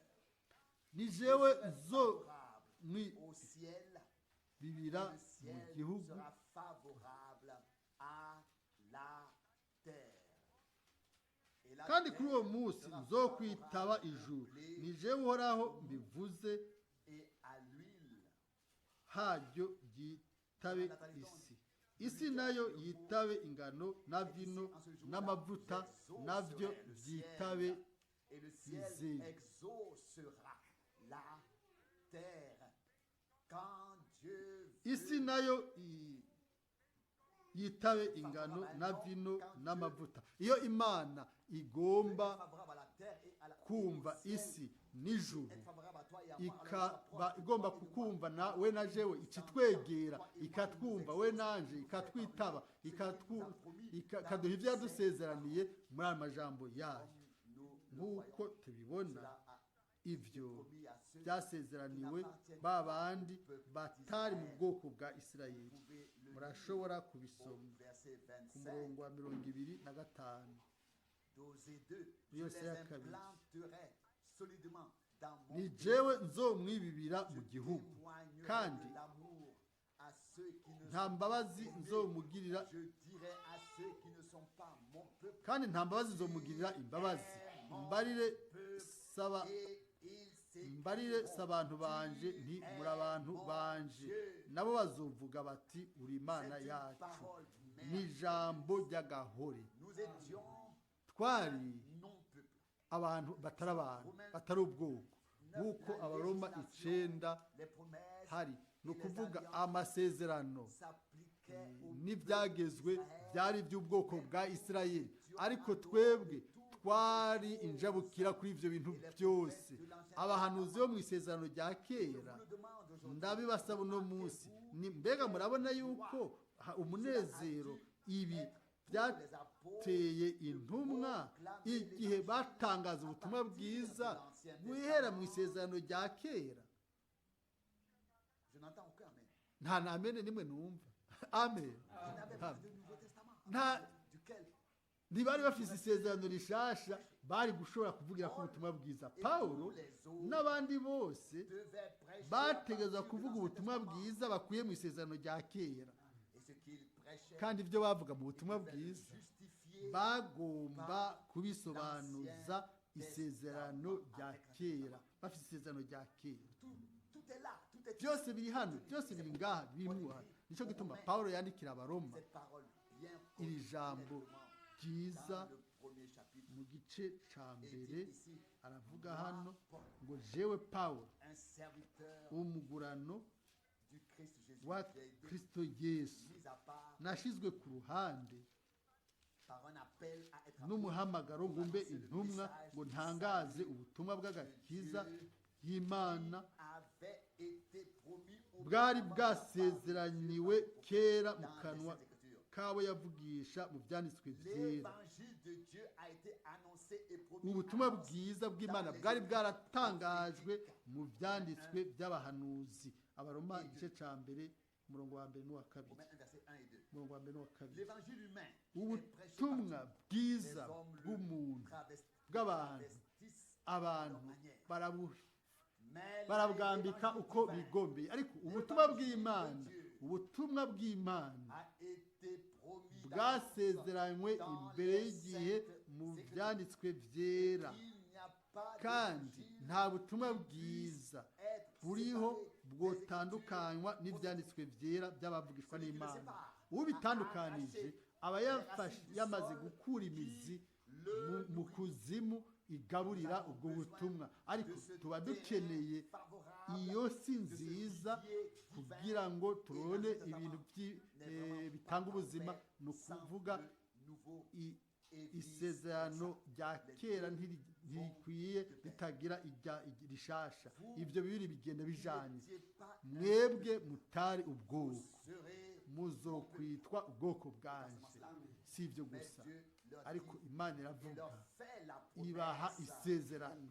S2: Ni jewe nzo
S1: Favorable
S2: mwi
S1: au ciel,
S2: bibira
S1: le
S2: mu
S1: ciel
S2: gihugu.
S1: sera favorable à la terre. Et la
S2: Kandi kuri uwo
S1: terre
S2: munsi
S1: sera
S2: nzokwitaba
S1: favorable
S2: ijuru,
S1: au blé
S2: ni jewe Uhoraho mbivuze,
S1: et à l'huile.
S2: haryo ryitabe isi, isi nayo yitabe ingano na vino
S1: En ce jour-là,
S2: n'amavuta, navyo
S1: j'exaucerai le ciel,
S2: byitabe
S1: et le ciel
S2: izere.
S1: Exaucera la terre. Quand Dieu
S2: Isi
S1: veut
S2: nayo yitabe ingano na vino n'amavuta. Iyo Imana igomba
S1: favorable à la terre et à la
S2: kumva
S1: et au ciel,
S2: isi n'ijuru,
S1: être favorable à toi et à moi, alors
S2: ikaba
S1: s'approche de
S2: igomba
S1: toi et de moi.
S2: kukumva na we na jewe, ikitwegera, ikatwumva we nanje, ikatwitaba, ikaduha ibyo yadusezeraniye muri aya majambo yayo.
S1: Nous le
S2: Nk'uko
S1: voyons.
S2: tubibona,
S1: Cela a
S2: ibyo
S1: promis à ceux
S2: byasezeraniwe ba bandi batari mu bwoko bwa Isirayeli.
S1: Vous pouvez le
S2: Murashobora
S1: lire au
S2: kubisoma
S1: verset
S2: ku
S1: 25
S2: murongo wa 25
S1: d'Osée 2. Je
S2: Yose
S1: les
S2: ya kabiri.
S1: implanterai solidement dans mon
S2: Ni
S1: pays.
S2: jewe nzomwibibira
S1: Je
S2: mu gihugu,
S1: témoignerai
S2: kandi
S1: de l'amour à ceux qui ne
S2: nta
S1: sont
S2: mbabazi
S1: pas aimés.
S2: nzomugirira.
S1: Je dirai à ceux qui ne sont pas mon peuple,
S2: Kandi nta mbabazi nzomugirira imbabazi, mbarire saba
S1: et ils
S2: mbarire si abantu
S1: s'écrieront,
S2: banje,
S1: Tu
S2: nti
S1: es
S2: muri abantu
S1: mon
S2: banje,
S1: Dieu.
S2: nabo bazovuga bati: uri Imana
S1: C'est une
S2: yacu.
S1: parole
S2: Ni ijambo ry'agahore.
S1: Nous étions
S2: Twari
S1: non-peuple.
S2: abantu batari abantu, batari ubwoko, nk'uko Abaroma 9
S1: Les promesses
S2: hari, ni
S1: et les
S2: ukuvuga
S1: alliances
S2: amasezerano
S1: s'appliquaient au
S2: n'ibyagezwe
S1: peuple d'Israël.
S2: byari iby'ubwoko bwa Isirayeli, ariko twebwe twari injabukira kuri ibyo bintu byose. Abahanuzi bo mu isezerano rya kera,
S1: Je vous le demande aujourd'hui.
S2: ndabibasaba uno munsi, ni mbega murabona yuko umunezero ibi byateye intumwa igihe batangaza ubutumwa bwiza guhera mu isezerano rya kera?
S1: Je n'entends aucun amen.
S2: Nta na amene nimwe numva. Amen.
S1: Je n'avais pas de Nouveau Testament.
S2: Nta
S1: Duquel
S2: Ntibari bafise isezerano rishasha bari gushobora kuvugira ko ubutumwa bwiza. Pawulo n'abandi bose
S1: devaient prêcher à
S2: bategerezwa
S1: partir de
S2: kuvuga
S1: l'Ancien
S2: ubutumwa
S1: Testament.
S2: bwiza bakuye mu isezerano rya kera.
S1: Et ce qu'ils prêchaient,
S2: Kandi ibyo bavuga mu butumwa
S1: ils devaient le
S2: bwiza
S1: justifier
S2: bagomba kubisobanuza isezerano rya kera, bafite isezerano rya kera.
S1: Tout est là, tout est
S2: Byose biri hano, byose biri ngaha, birimo hano. Nicyo gituma Pawulo yandikira Abaroma
S1: Cette parole bien
S2: iri
S1: connue
S2: jambo
S1: directement
S2: ryiza
S1: dans le premier chapitre.
S2: mu gice ca
S1: Et
S2: mbere.
S1: dit ici,
S2: Aravuga hano ngo jewe Pawulo,
S1: un serviteur
S2: umugurano
S1: du Christ Jésus,
S2: wa
S1: j'ai été
S2: Kristo Yesu,
S1: mis à part
S2: nashizwe ku ruhande
S1: par un appel à être
S2: n'umuhamagaro ngo mbe intumwa, ngo ntangaze ubutumwa bw'agakiza y'Imana
S1: avait été promis au
S2: bwari bwasezeraniwe kera mu kanwa kabo yavugisha mu byanditswe byera.
S1: L'évangile de Dieu a été annoncé et promis
S2: Ubutumwa bwiza bw'Imana bwari bwaratangajwe mu byanditswe by'abahanuzi. Abaroma igice cya mbere, umurongo wa mbere n'uwa kabiri.
S1: Romains 1, verset 1 et 2.
S2: Umurongo wa mbere n'uwa kabiri.
S1: L'évangile humain est prêché
S2: Ubutumwa
S1: partout.
S2: bwiza
S1: Les hommes le
S2: bw'umuntu bw'abantu,
S1: travestissent à leur
S2: abantu
S1: manière. Mais
S2: barabwambika
S1: l'évangile
S2: uko
S1: divin
S2: bigombeye, ariko ubutumwa bw'Imana, ubutumwa bw'Imana
S1: a été promis
S2: bwasezeranywe
S1: d'avance dans
S2: imbere
S1: les
S2: y'igihe
S1: saintes
S2: mu
S1: Écritures.
S2: byanditswe byera.
S1: Il n'y a pas
S2: Kandi
S1: d'évangile
S2: nta butumwa
S1: qui puisse
S2: bwiza
S1: être
S2: buriho
S1: séparé des
S2: bwotandukanywa
S1: Écritures.
S2: n'ibyanditswe byera by'abavugishwa
S1: Celui qui le
S2: n'Imana.
S1: sépare
S2: Ubitandukanije
S1: a arraché
S2: aba
S1: les
S2: yafashe
S1: racines du
S2: yamaze
S1: sol
S2: gukura
S1: qui
S2: imizi
S1: le
S2: mu kuzimu igaburira
S1: Nous avons
S2: ubwo
S1: besoin
S2: butumwa. Ariko
S1: de ce
S2: tuba
S1: terrain
S2: dukeneye
S1: favorable,
S2: iyo si
S1: de ce
S2: nziza
S1: vivier divin,
S2: kugira ngo
S1: et
S2: turone
S1: l'Ancien
S2: ibintu
S1: Testament n'est vraiment
S2: bitanga
S1: pas
S2: ubuzima.
S1: parfait
S2: Ni
S1: sans
S2: ukuvuga
S1: le nouveau et vice
S2: isezerano
S1: versa.
S2: rya
S1: Les
S2: kera
S1: deux vont
S2: ntirikwiye
S1: de pair.
S2: ritagira irya rishasha.
S1: Vous
S2: Ibyo bibiri bigenda
S1: qui
S2: bijanye.
S1: n'étiez pas un
S2: Mwebwe mutari
S1: vous
S2: ubwoko,
S1: serez
S2: muzokwitwa ubwoko bwanje.
S1: Pas seulement cela,
S2: Si ibyo
S1: mais
S2: gusa,
S1: Dieu leur
S2: ariko
S1: dit
S2: Imana
S1: et
S2: iravuga,
S1: leur fait la
S2: ibaha
S1: promesse.
S2: isezerano.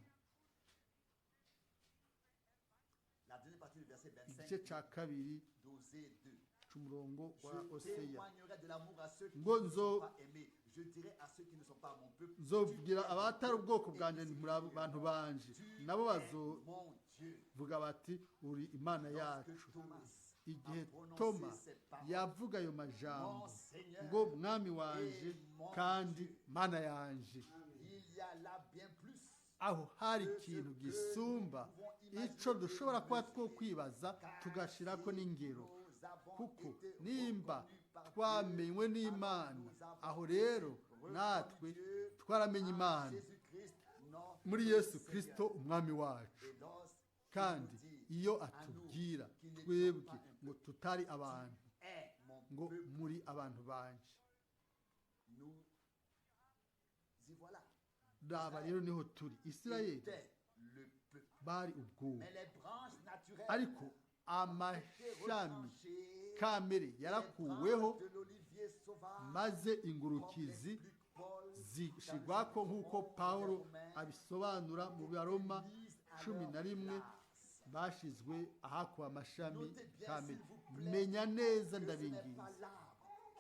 S1: La deuxième partie du verset
S2: Igice
S1: 25
S2: cya kabiri
S1: d'Osée 2.
S2: c'umurongo wa
S1: Je
S2: Oseya.
S1: témoignerai de l'amour à ceux qui
S2: Ngo
S1: ne
S2: nzo
S1: sont pas aimés. Je dirai à ceux qui ne sont pas mon peuple.
S2: nzobwira
S1: Tu es
S2: abatari
S1: mon
S2: ubwoko
S1: peuple.
S2: bwanje
S1: Et
S2: nti
S1: ici,
S2: muri abantu banje,
S1: tu
S2: nabo
S1: es
S2: bazovuga
S1: mon Dieu.
S2: bati uri Imana
S1: Lorsque
S2: yacu.
S1: Thomas
S2: Igihe
S1: a prononcé
S2: Toma
S1: ces paroles,
S2: yavuga ayo majambo
S1: Mon Seigneur
S2: ngo mwami wanje
S1: et mon
S2: kandi
S1: Dieu.
S2: Mana yanje,
S1: Il y a là bien plus
S2: aho hari
S1: que ce
S2: ikintu
S1: que
S2: gisumba
S1: nous pouvons imaginer
S2: ico dushobora
S1: et
S2: kuba
S1: mesurer.
S2: twokwibaza
S1: Car
S2: tugashirako
S1: si
S2: n'ingero.
S1: nous avons
S2: Kuko
S1: été
S2: nimba
S1: reconnus par Dieu,
S2: twamenywe
S1: alors
S2: n'Imana,
S1: nous avons
S2: aho rero
S1: reconnu
S2: natwe
S1: Dieu
S2: twaramenye
S1: en
S2: Imana
S1: Jésus-Christ, notre
S2: muri Yesu
S1: Seigneur.
S2: Kristo umwami wacu.
S1: Et lorsqu'il
S2: Kandi
S1: nous dit
S2: iyo
S1: à nous
S2: atubwira
S1: qui n'étions
S2: twebwe
S1: pas un
S2: ngo
S1: peuple,
S2: tutari abantu,
S1: tu es mon
S2: ngo
S1: peuple,
S2: muri abantu banje,
S1: nous y voilà.
S2: Raba rero niho turi. Isirayeli
S1: Était le peuple.
S2: bari ubwoko,
S1: Mais les branches naturelles
S2: ariko
S1: ont été
S2: amashami
S1: retranchées.
S2: kamere
S1: Les
S2: yarakuweho,
S1: branches de l'olivier sauvage,
S2: maze
S1: comme
S2: ingurukizi
S1: l'explique Paul dans le
S2: zishigwako
S1: chapitre
S2: nk'uko
S1: 11 des
S2: Pawulo
S1: Romains,
S2: abisobanura mu
S1: ont été
S2: Baroma
S1: mises à
S2: cumi
S1: leur
S2: na rimwe,
S1: place.
S2: bashizwe ahakuwe amashami
S1: Notez bien,
S2: kamere.
S1: s'il vous plaît,
S2: Menya neza,
S1: que ce n'est
S2: ndabinginze,
S1: pas l'arbre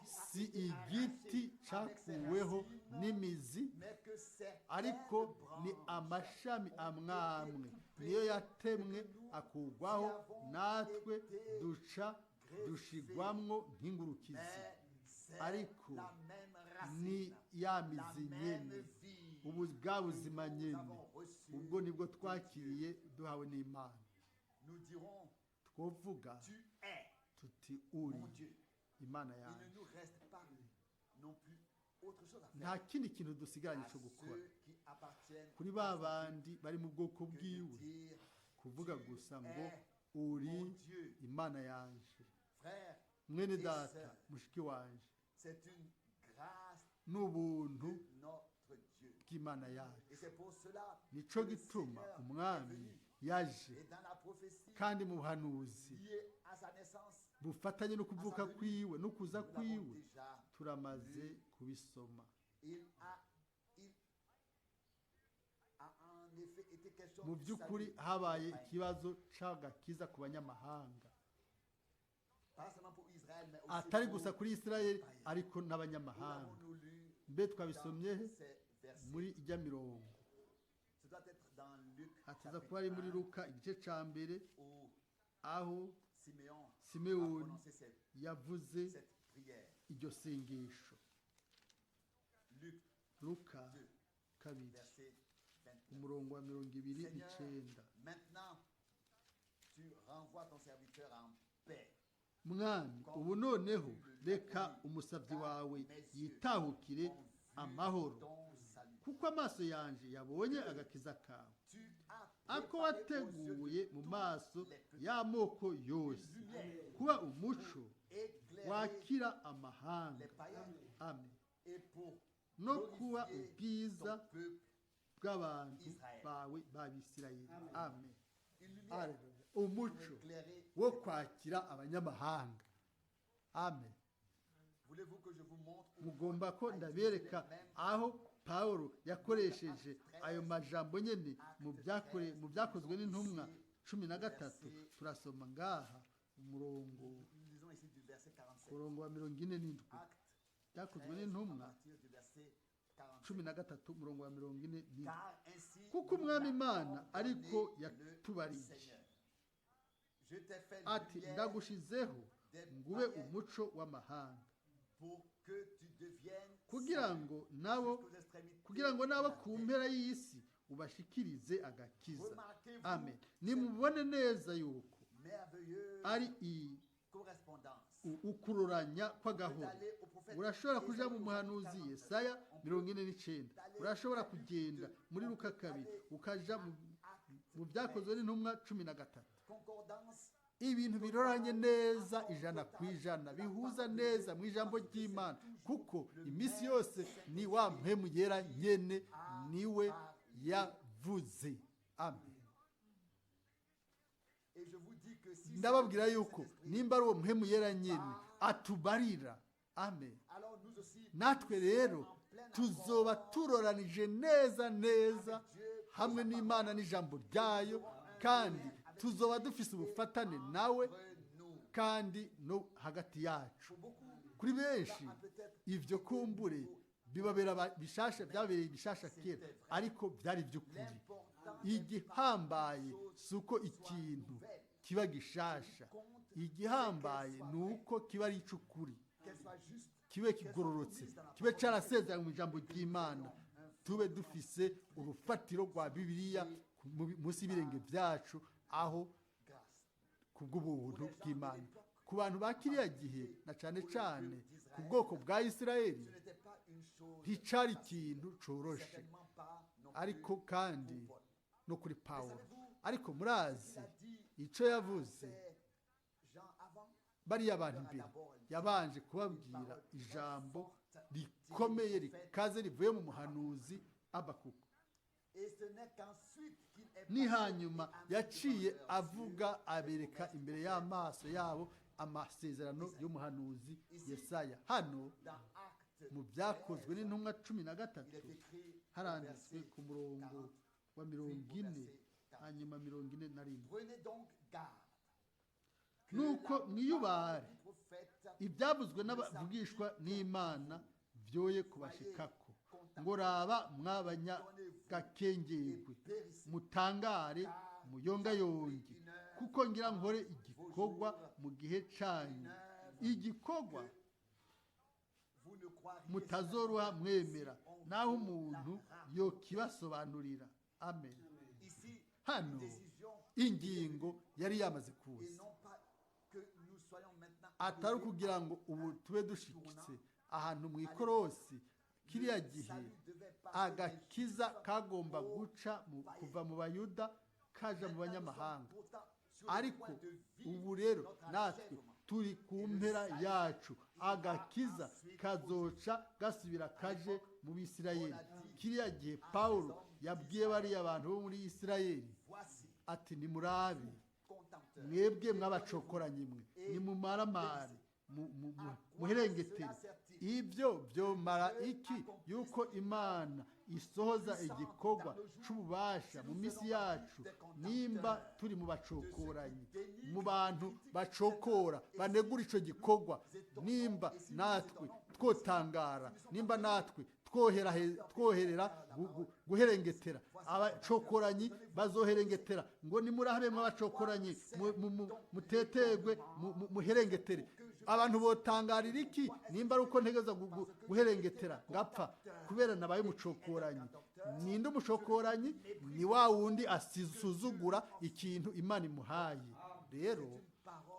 S1: qui a
S2: si
S1: été
S2: igiti
S1: arraché avec ses
S2: cakuweho
S1: racines,
S2: n'imizi,
S1: mais que certaines
S2: ariko ni
S1: branches
S2: amashami
S1: ont été
S2: amwamwe
S1: coupées
S2: niyo
S1: et
S2: yatemwe
S1: que nous
S2: akugwaho,
S1: y avons
S2: natwe
S1: été
S2: duca
S1: greffés.
S2: dushigwamwo nk'ingurukizi.
S1: Mais c'est
S2: Ariko
S1: la même
S2: ni
S1: racine,
S2: ya
S1: la
S2: mizi
S1: même
S2: nyene,
S1: vie
S2: ubu bwa
S1: que
S2: buzima
S1: nous
S2: nyene,
S1: avons reçue
S2: ubwo nibwo
S1: de Dieu.
S2: twakiriye duhawe n'Imana.
S1: Nous dirons,
S2: Twovuga
S1: tu es
S2: tuti uri
S1: mon Dieu.
S2: Imana
S1: Il ne
S2: yanjye.
S1: nous reste pas non plus autre chose à
S2: Nta
S1: faire
S2: kindi kintu dusigaranye
S1: à
S2: cyo gukora
S1: ceux qui appartiennent
S2: kuri
S1: à
S2: ba
S1: son
S2: bandi bari mu bwoko
S1: peuple que de
S2: bwiwe,
S1: dire,
S2: kuvuga
S1: tu
S2: gusa ngo
S1: es
S2: uri
S1: mon Dieu.
S2: Imana yanje.
S1: Frère
S2: Mwene
S1: et
S2: data,
S1: sœur,
S2: mushiki wanje,
S1: c'est une grâce
S2: n'ubuntu
S1: de notre Dieu.
S2: bw'Imana yacu.
S1: Et c'est pour cela
S2: Nico
S1: que le
S2: gituma
S1: Seigneur est
S2: umwami
S1: venu.
S2: yaje.
S1: Et dans la prophétie
S2: Kandi mu buhanuzi
S1: liée à sa naissance,
S2: bufatanye no kuvuka kwiwe no kuza
S1: nous l'avons
S2: kwiwe,
S1: déjà
S2: turamaze
S1: lu.
S2: kubisoma.
S1: Il a en effet été question
S2: Mu
S1: du
S2: by'ukuri
S1: salut des
S2: habaye
S1: païens.
S2: ikibazo c'agakiza ku banyamahanga,
S1: Pas seulement pour Israël, mais aussi
S2: atari
S1: pour
S2: gusa kuri Isirayeli
S1: les païens.
S2: ariko
S1: Où
S2: n'abanyamahanga.
S1: l'avons-nous lu?
S2: Mbe twabisomye he?
S1: Dans ces versets?
S2: Muri ijya mirongo.
S1: Ce doit être dans Luc
S2: Hataza
S1: chapitre
S2: kuba ari muri
S1: 1,
S2: Luka igice ca mbere,
S1: où
S2: aho
S1: Siméon a
S2: Simewoni
S1: prononcé
S2: yavuze
S1: cette prière.
S2: Iryo sengesho.
S1: Luc
S2: Luka
S1: 2,
S2: 2,
S1: verset 29.
S2: umurongo wa mirongo ibiri
S1: Seigneur,
S2: n'icenda.
S1: maintenant, tu renvoies ton serviteur en paix.
S2: Mwami, ubu noneho reka umusabyi wawe yitahukire
S1: Ont vu
S2: amahoro,
S1: ton salut.
S2: kuko amaso yanje yabonye agakiza kawe,
S1: Tu as
S2: ako
S1: préparé aux yeux
S2: wateguye
S1: de
S2: mu
S1: tous
S2: maso
S1: les peuples
S2: y'amoko yose,
S1: une lumière
S2: kuba umuco
S1: éclairer
S2: wakira amahanga,
S1: les païens
S2: amen,
S1: et pour
S2: no kuba
S1: glorifier
S2: ubwiza
S1: ton peuple.
S2: bw'abantu
S1: Israel.
S2: Bawe b'Abisirayeli, amen.
S1: Une lumière
S2: Haleluya.
S1: pour
S2: Umuco
S1: éclairer
S2: wo
S1: les païens.
S2: Kwakira abanyamahanga, amen.
S1: Voulez-vous que je vous montre où
S2: Mugomba ko
S1: a utilisé
S2: ndabereka
S1: les mêmes
S2: aho Pawulo yakoresheje ayo majambo nyene mu Byakozwe n'Intumwa 13? Turasoma ngaha umurongo,
S1: Nous lisons ici du verset 47.
S2: umurongo wa 47.
S1: Acte
S2: Byakozwe
S1: 13, à
S2: n'Intumwa
S1: partir du verset 47.
S2: 13, umurongo wa 47.
S1: Car ainsi
S2: Kuko
S1: nous
S2: Umwami
S1: l'a
S2: Imana
S1: ordonné
S2: ariko
S1: le
S2: yatubariye
S1: Seigneur. Je t'ai fait
S2: ati:
S1: lumière
S2: "Ndagushizeho
S1: des
S2: ngube
S1: païens
S2: umuco w'amahanga,
S1: pour que tu deviennes
S2: kugira
S1: salut
S2: ngo nabo
S1: jusqu'aux extrémités
S2: kugira ngo nabo
S1: de la
S2: ku
S1: terre.
S2: mpera y'isi ubashikirize agakiza."
S1: Remarquez-vous
S2: Amen. Nimubone neza yuko
S1: merveilleuse
S2: ari
S1: correspondance.
S2: Ukuroranya kw'agahoro.
S1: D'aller au prophète
S2: Urashobora kuja
S1: Ésaïe
S2: mu
S1: au
S2: muhanuzi
S1: chapitre 49.
S2: Yesaya
S1: On peut
S2: 49, urashobora kugenda muri Luka 2, ukaja mu Byakozwe n'Intumwa 13.
S1: Concordance
S2: Ibintu biroranye neza 100%, bihuza neza mu ijambo ry'Imana, kuko iminsi yose ni wa Mpwemu Yera nyene, niwe yavuze, amen.
S1: Et je vous dis que si
S2: Ndababwira
S1: c'est le
S2: yuko
S1: Saint-Esprit,
S2: nimba ari uwo Mpwemu Yera nyene atubarira, amen,
S1: alors nous aussi,
S2: natwe
S1: nous
S2: rero
S1: sommes en plein
S2: tuzoba
S1: accord
S2: turoranije neza neza hamwe n'Imana n'ijambo ryayo, kandi tuzoba dufise ubufatane nawe
S1: entre nous.
S2: kandi no hagati yacu.
S1: Pour beaucoup,
S2: Kuri benshi
S1: ça a peut-être
S2: ivyo kumbure bibabera bishasha, byabereye bishasha kera, ariko byari iby'ukuri.
S1: L'important n'est pas
S2: Igihambaye
S1: que chose
S2: si uko
S1: soit
S2: ikintu
S1: nouvelle,
S2: kiba gishasha, igihambaye ni uko kiba ari ic'ukuri,
S1: qu'elle soit juste,
S2: kibe kigororotse, kibe carasezeranywe mu ijambo ry'Imana, tube dufise urufatiro rwa Bibiliya munsi y'ibirenge byacu aho
S1: grâce.
S2: Kubw'ubuntu bw'Imana. Ku bantu ba kiriya gihe, na cane cane ku bwoko bwa Isirayeli,
S1: Ce n'était pas une chose
S2: nticari
S1: facile.
S2: ikintu coroshe,
S1: Certainement pas non plus
S2: ariko kandi
S1: pour Paul.
S2: no kuri Pawulo. Ariko murazi
S1: Il a dit
S2: ico yavuze
S1: ces gens avant,
S2: bariya bantu imbere? Yabanje kubabwira ijambo rikomeye rikaze rivuye mu muhanuzi Abakuku.
S1: Et ce n'est qu'ensuite qu'il est
S2: Ni
S1: passé
S2: hanyuma
S1: et a mis
S2: yaciye
S1: devant leurs
S2: avuga,
S1: yeux
S2: abereka
S1: les
S2: imbere
S1: promesses
S2: y'amaso yabo amasezerano y'umuhanuzi Yesaya. Hano
S1: Dans Acte
S2: mu Byakozwe
S1: 13,
S2: n'Intumwa cumi na
S1: il
S2: gatatu
S1: est écrit au
S2: haranditswe
S1: verset
S2: ku murongo
S1: 40,
S2: wa mirongo
S1: puis au
S2: ine
S1: verset 40.
S2: hanyuma 41.
S1: Prenez donc garde que
S2: Nuko
S1: la
S2: mwiyubare,
S1: parole du prophète
S2: ibyavuzwe n'abavugishwa n'Imana byoye kubashikako ngo: "Raba mw'abanyagakengerwe, mutangare muyongayonge, kuko ngira nkore igikorwa mu gihe canyu, igikorwa
S1: vous ne croiriez
S2: mutazoroha mwemera
S1: si on
S2: naho
S1: vous
S2: umuntu
S1: la raconte.
S2: yokibasobanurira." Amen.
S1: Ici,
S2: Hano
S1: une décision
S2: ingingo yari yamaze
S1: et
S2: kuza,
S1: non pas que nous soyons maintenant
S2: atari
S1: arrivés
S2: ukugira ngo ubu tube dushikitse ahantu mu ikorosi. Kiriya gihe agakiza kagomba guca kuva mu Bayuda kaja mu banyamahanga, ariko ubu rero natwe turi ku mpera yacu, agakiza kazoca gasubira kaje mu Bisirayeli. Kiriya gihe Pawulo yabwiye bariya bantu bo muri Isirayeli
S1: Voici,
S2: ati: "Nimurabe
S1: contempteurs,
S2: mwebwe mw'abacokoranyi mwe, nimumaramare muherengetere. Ibyo byomara iki yuko Imana isohoza igikorwa c'ububasha mu minsi yacu, nimba turi mu bacokoranyi, mu bantu bacokora, banegura ico gikorwa? Nimba natwe twotangara, nimba natwe twoherera guherengetera. Abacokoranyi bazoherengetera ngo nimurahabe mw'abacokoranyi, mutetegwe, muherengetere. Abantu botangarira iki nimba ari uko ntegeza guherengetera ngapfa kubera nabaye umucokoranyi? Ninde umucokoranyi? Ni wa wundi asuzugura ikintu Imana imuhaye. Rero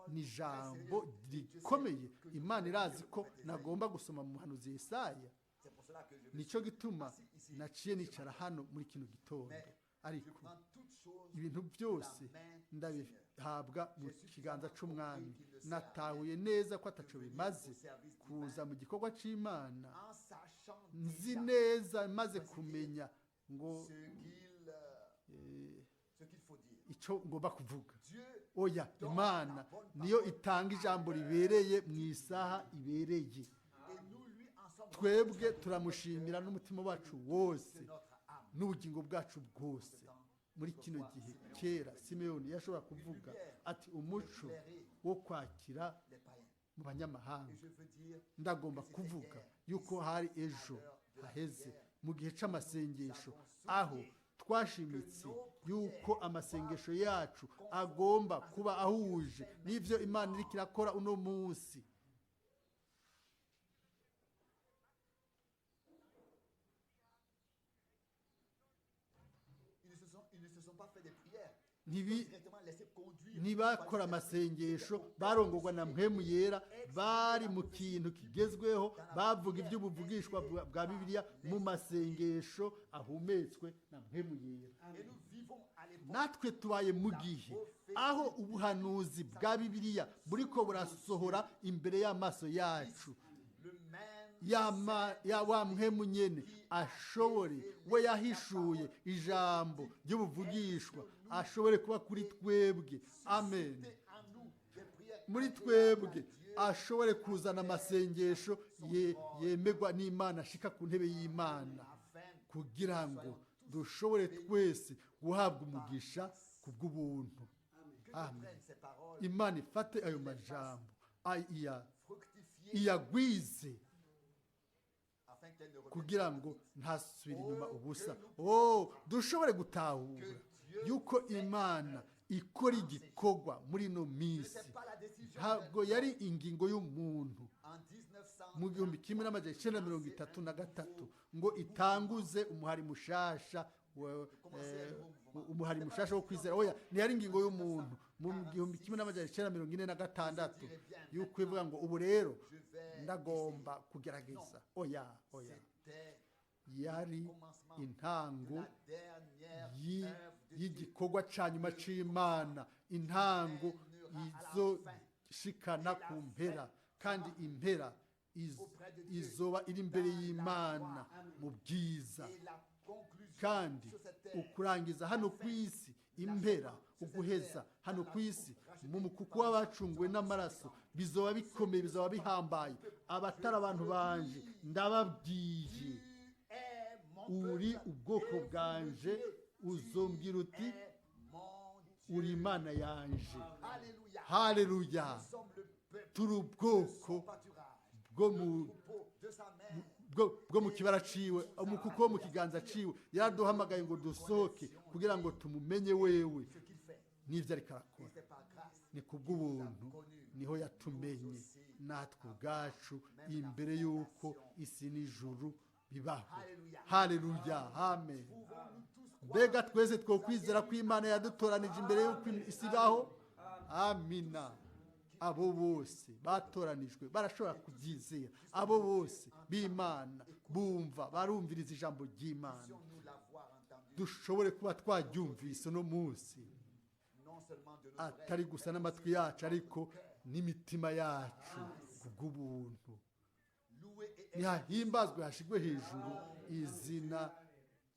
S2: ni ijambo rikomeye. Imana irazi ko nagomba gusoma mu muhanuzi Yesaya.
S1: C'est pour cela que je me
S2: Nicyo gituma naciye nicara hano muri kino gitondo.
S1: je
S2: Ariko
S1: prends toutes choses
S2: ibintu byose ndabihabwa mu kiganza c'Umwami. Natahuye neza ko ataco bimaze kuza mu gikorwa c'Imana
S1: en sachant
S2: nzi
S1: déjà
S2: neza, maze kumenya ngo
S1: ce qu'il faut dire.
S2: ico ngomba kuvuga.
S1: Dieu
S2: Oya, Imana niyo itanga ijambo ribereye mu isaha ibereye.
S1: et nous lui en sommes
S2: Twebwe turamushimira n'umutima wacu wose
S1: de notre âme.
S2: n'ubugingo bwacu bwose. Muri kino gihe kera, Simeyoni yashobora kuvuga ati umuco wo kwakira
S1: Les païens.
S2: mu banyamahanga.
S1: Et je veux dire
S2: Ndagomba kuvuga yuko hari ejo haheze mu gihe c'amasengesho, aho twashimitse yuko amasengesho yacu agomba kuba ahuje n'ivyo Imana iriko irakora uno munsi.
S1: Ils ne se sont pas fait des prières. Directement laissés conduire
S2: Ntibakora amasengesho, barongorwa na Mpwemu Yera. Bari mu kintu kigezweho, bavuga iby'ubuvugishwa bwa Bibiliya mu masengesho ahumetswe na Mpwemu Yera.
S1: Et nous vivons à l'époque
S2: Natwe tubaye mu gihe aho ubuhanuzi bwa Bibiliya buriko burasohora imbere y'amaso yacu.
S1: Le même
S2: Yama ya wa Mpwemu nyene ashobore, we yahishuye ijambo ry'ubuvugishwa, ashobore kuba kuri twebwe. Amen.
S1: en nous des prières
S2: Muri twebwe ashobore kuzana amasengesho yemegwa n'Imana, ashika ku ntebe y'Imana,
S1: afin
S2: kugira ngo dushobore twese guhabwa umugisha ku bw'ubuntu.
S1: que Dieu
S2: Amen.
S1: prenne ces paroles,
S2: Imana ifate ayo majambo
S1: fructifier
S2: iyagwize
S1: afin qu'elles ne reviennent
S2: kugira ngo ntasubire inyuma ubusa. Oh, dushobore gutahura yuko Imana ikora igikorwa muri ino minsi.
S1: C'est pas la décision
S2: Ntabwo yari ingingo y'umuntu
S1: en 1900
S2: mu 1933 ngo itanguze umuhari mushasha umuhari mushasha wo kwizera. Oya, ntiyari ingingo y'umuntu mu 1946 yuko ivuga ngo ubu rero ndagomba kugerageza. Oya, oya,
S1: c'était
S2: yari intango
S1: la dernière œuvre de Dieu
S2: y'igikorwa ca nyuma c'Imana, intango izoshikana ku mpera, kandi impera izoba iri imbere y'Imana mu bwiza.
S1: Et la conclusion
S2: Kandi
S1: sur cette terre
S2: ukurangiza hano ku isi, impera, uguheza hano ku isi mu mukuku w'abacunguwe n'amaraso, bizoba bikomeye, bizoba bihambaye. Abatari abantu banje, ndababwiye,
S1: Tu es mon
S2: uri
S1: peuple,
S2: ubwoko
S1: et vous me
S2: bwanje,
S1: direz,
S2: uzombwira uti
S1: tu es mon Dieu.
S2: uri Imana yanje.
S1: Alléluia.
S2: Haleluya.
S1: Nous sommes le peuple
S2: Turi
S1: de son
S2: ubwoko
S1: pâturage,
S2: bwo mu
S1: troupeau de sa mère.
S2: bwo mu kibara ciwe, umukuku wo mu kiganza ciwe. Yaraduhamagaye ngo dusohoke kugira ngo tumumenye wewe
S1: Ce qu'il fait,
S2: n'ivyo ariko arakora.
S1: et c'est par grâce
S2: Ni kubw'ubuntu niho yatumenye natwe ubwacu imbere y'uko isi n'ijuru bibaho. Haleluya, amen.
S1: Pouvons-nous tous
S2: Mbega twese twokwizera ko Imana yadutoranije imbere y'uko isi ibaho? Amina. Abo bose batoranijwe barashobora kubyizera. Abo bose b'Imana bumva, barumviriza ijambo ry'Imana,
S1: nous l'avoir entendu
S2: dushobore kuba twaryumvise uno munsi,
S1: non seulement de nos
S2: atari gusa n'amatwi yacu ariko n'imitima yacu, kubw'ubuntu.
S1: loué et
S2: Nihahimbazwe, hashigwe hejuru izina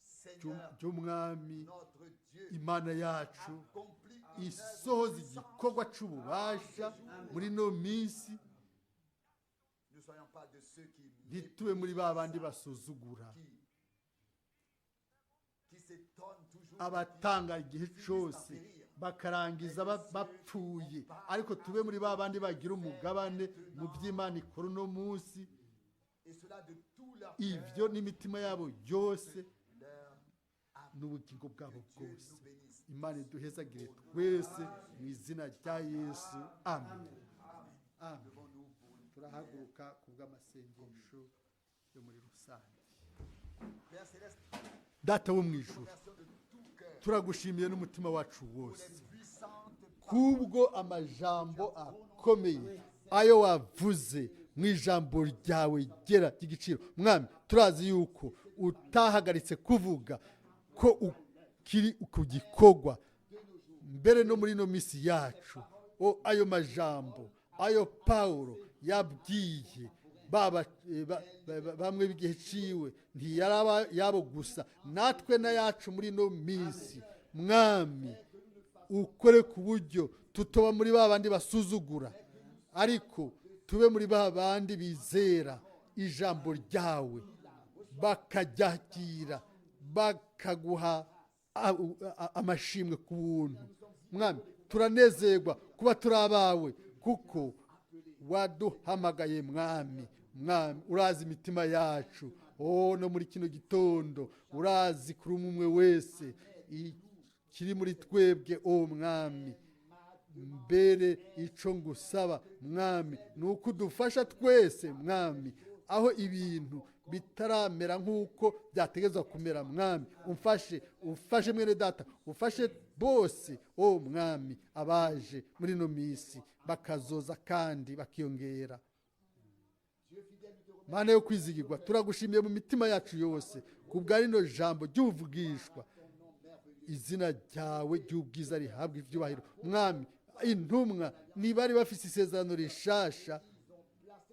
S1: Seigneur
S2: ry'Umwami
S1: notre Dieu
S2: Imana yacu,
S1: accompli une œuvre
S2: isohoza igikorwa c'ububasha muri ino minsi.
S1: Ne soyons pas de ceux qui
S2: Ntitube muri ba bandi basuzugura,
S1: qui s'étonnent toujours,
S2: abatanga igihe cose bakarangiza bapfuye, ariko tube muri ba bandi bagira umugabane mu by'Imana ikora uno munsi.
S1: Et cela de tout leur
S2: Ibyo
S1: cœur,
S2: n'imitima yabo yose
S1: leur âme.
S2: n'ubugingo bwabo
S1: Que Dieu
S2: bwose.
S1: nous bénisse.
S2: Imana iduhezagire twese mu izina rya Yesu. Amen, amen.
S1: Levons-nous pour une prière.
S2: Turahaguruka ku bw'amasengesho yo muri rusange.
S1: Père céleste,
S2: Data wo mu ijuru,
S1: remercions de tout cœur
S2: turagushimiye n'umutima wacu
S1: pour
S2: wose
S1: les puissantes
S2: kubwo amajambo akomeye ayo wavuze mu ijambo ryawe ryera ry'igiciro. Mwami, turazi yuko utahagaritse kuvuga, ko ukiri ku gikorwa mbere no muri ino minsi yacu. O ayo majambo ayo Pawulo yabwiye baba bamwe b'igihe ciwe ntiyaraba yabo gusa, natwe n'ayacu muri ino minsi. Mwami, ukore ku buryo tutoba muri ba bandi basuzugura, ariko tube muri ba bandi bizera ijambo ryawe, bakaryakira, bakaguha amashimwe ku buntu. Mwami, turanezerwa kuba turi abawe kuko waduhamagaye. Mwami, Mwami, urazi imitima yacu. Oh, no muri kino gitondo urazi kuri umwe umwe wese kiri muri twebwe. O Mwami, mbere ico ngusaba, Mwami, ni uko udufasha twese, Mwami, aho ibintu bitaramera nk'uko byategezwa kumera. Mwami, umfashe, ufashe mwene data, ufashe bose, o Mwami, abaje muri ino minsi bakazoza kandi bakiyongera. Mana yo kwizigirwa, turagushimiye mu mitima yacu yose ku bwa rino jambo ry'ubuvugishwa. Izina ryawe ry'ubwiza rihabwa ibyubahiro. Mwami, intumwa ntibari bafise isezerano rishasha,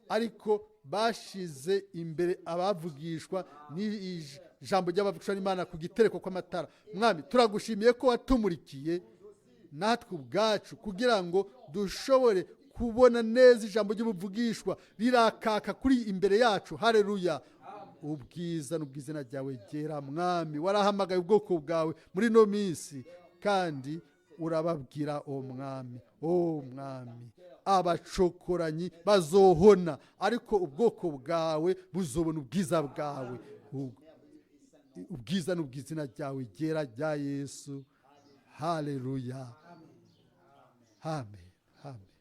S2: ariko bashize imbere abavugishwa n'ijambo ry'abavugishwa n'Imana ku gitereko kw'amatara. Mwami, turagushimiye ko watumurikiye natwe ubwacu kugira ngo dushobore kubona neza ijambo ry'ubuvugishwa rirakaka kuri imbere yacu. Hareruya! Ubwiza n'ubwizina ryawe ryera. Mwami, warahamagaye ubwoko bwawe muri ino minsi kandi urababwira. O Mwami, o Mwami, abacokoranyi bazohona, ariko ubwoko bwawe buzobona ubwiza bwawe. Ubwiza n'ubwizina ryawe ryera rya Yesu. Haleluya, amen, amen.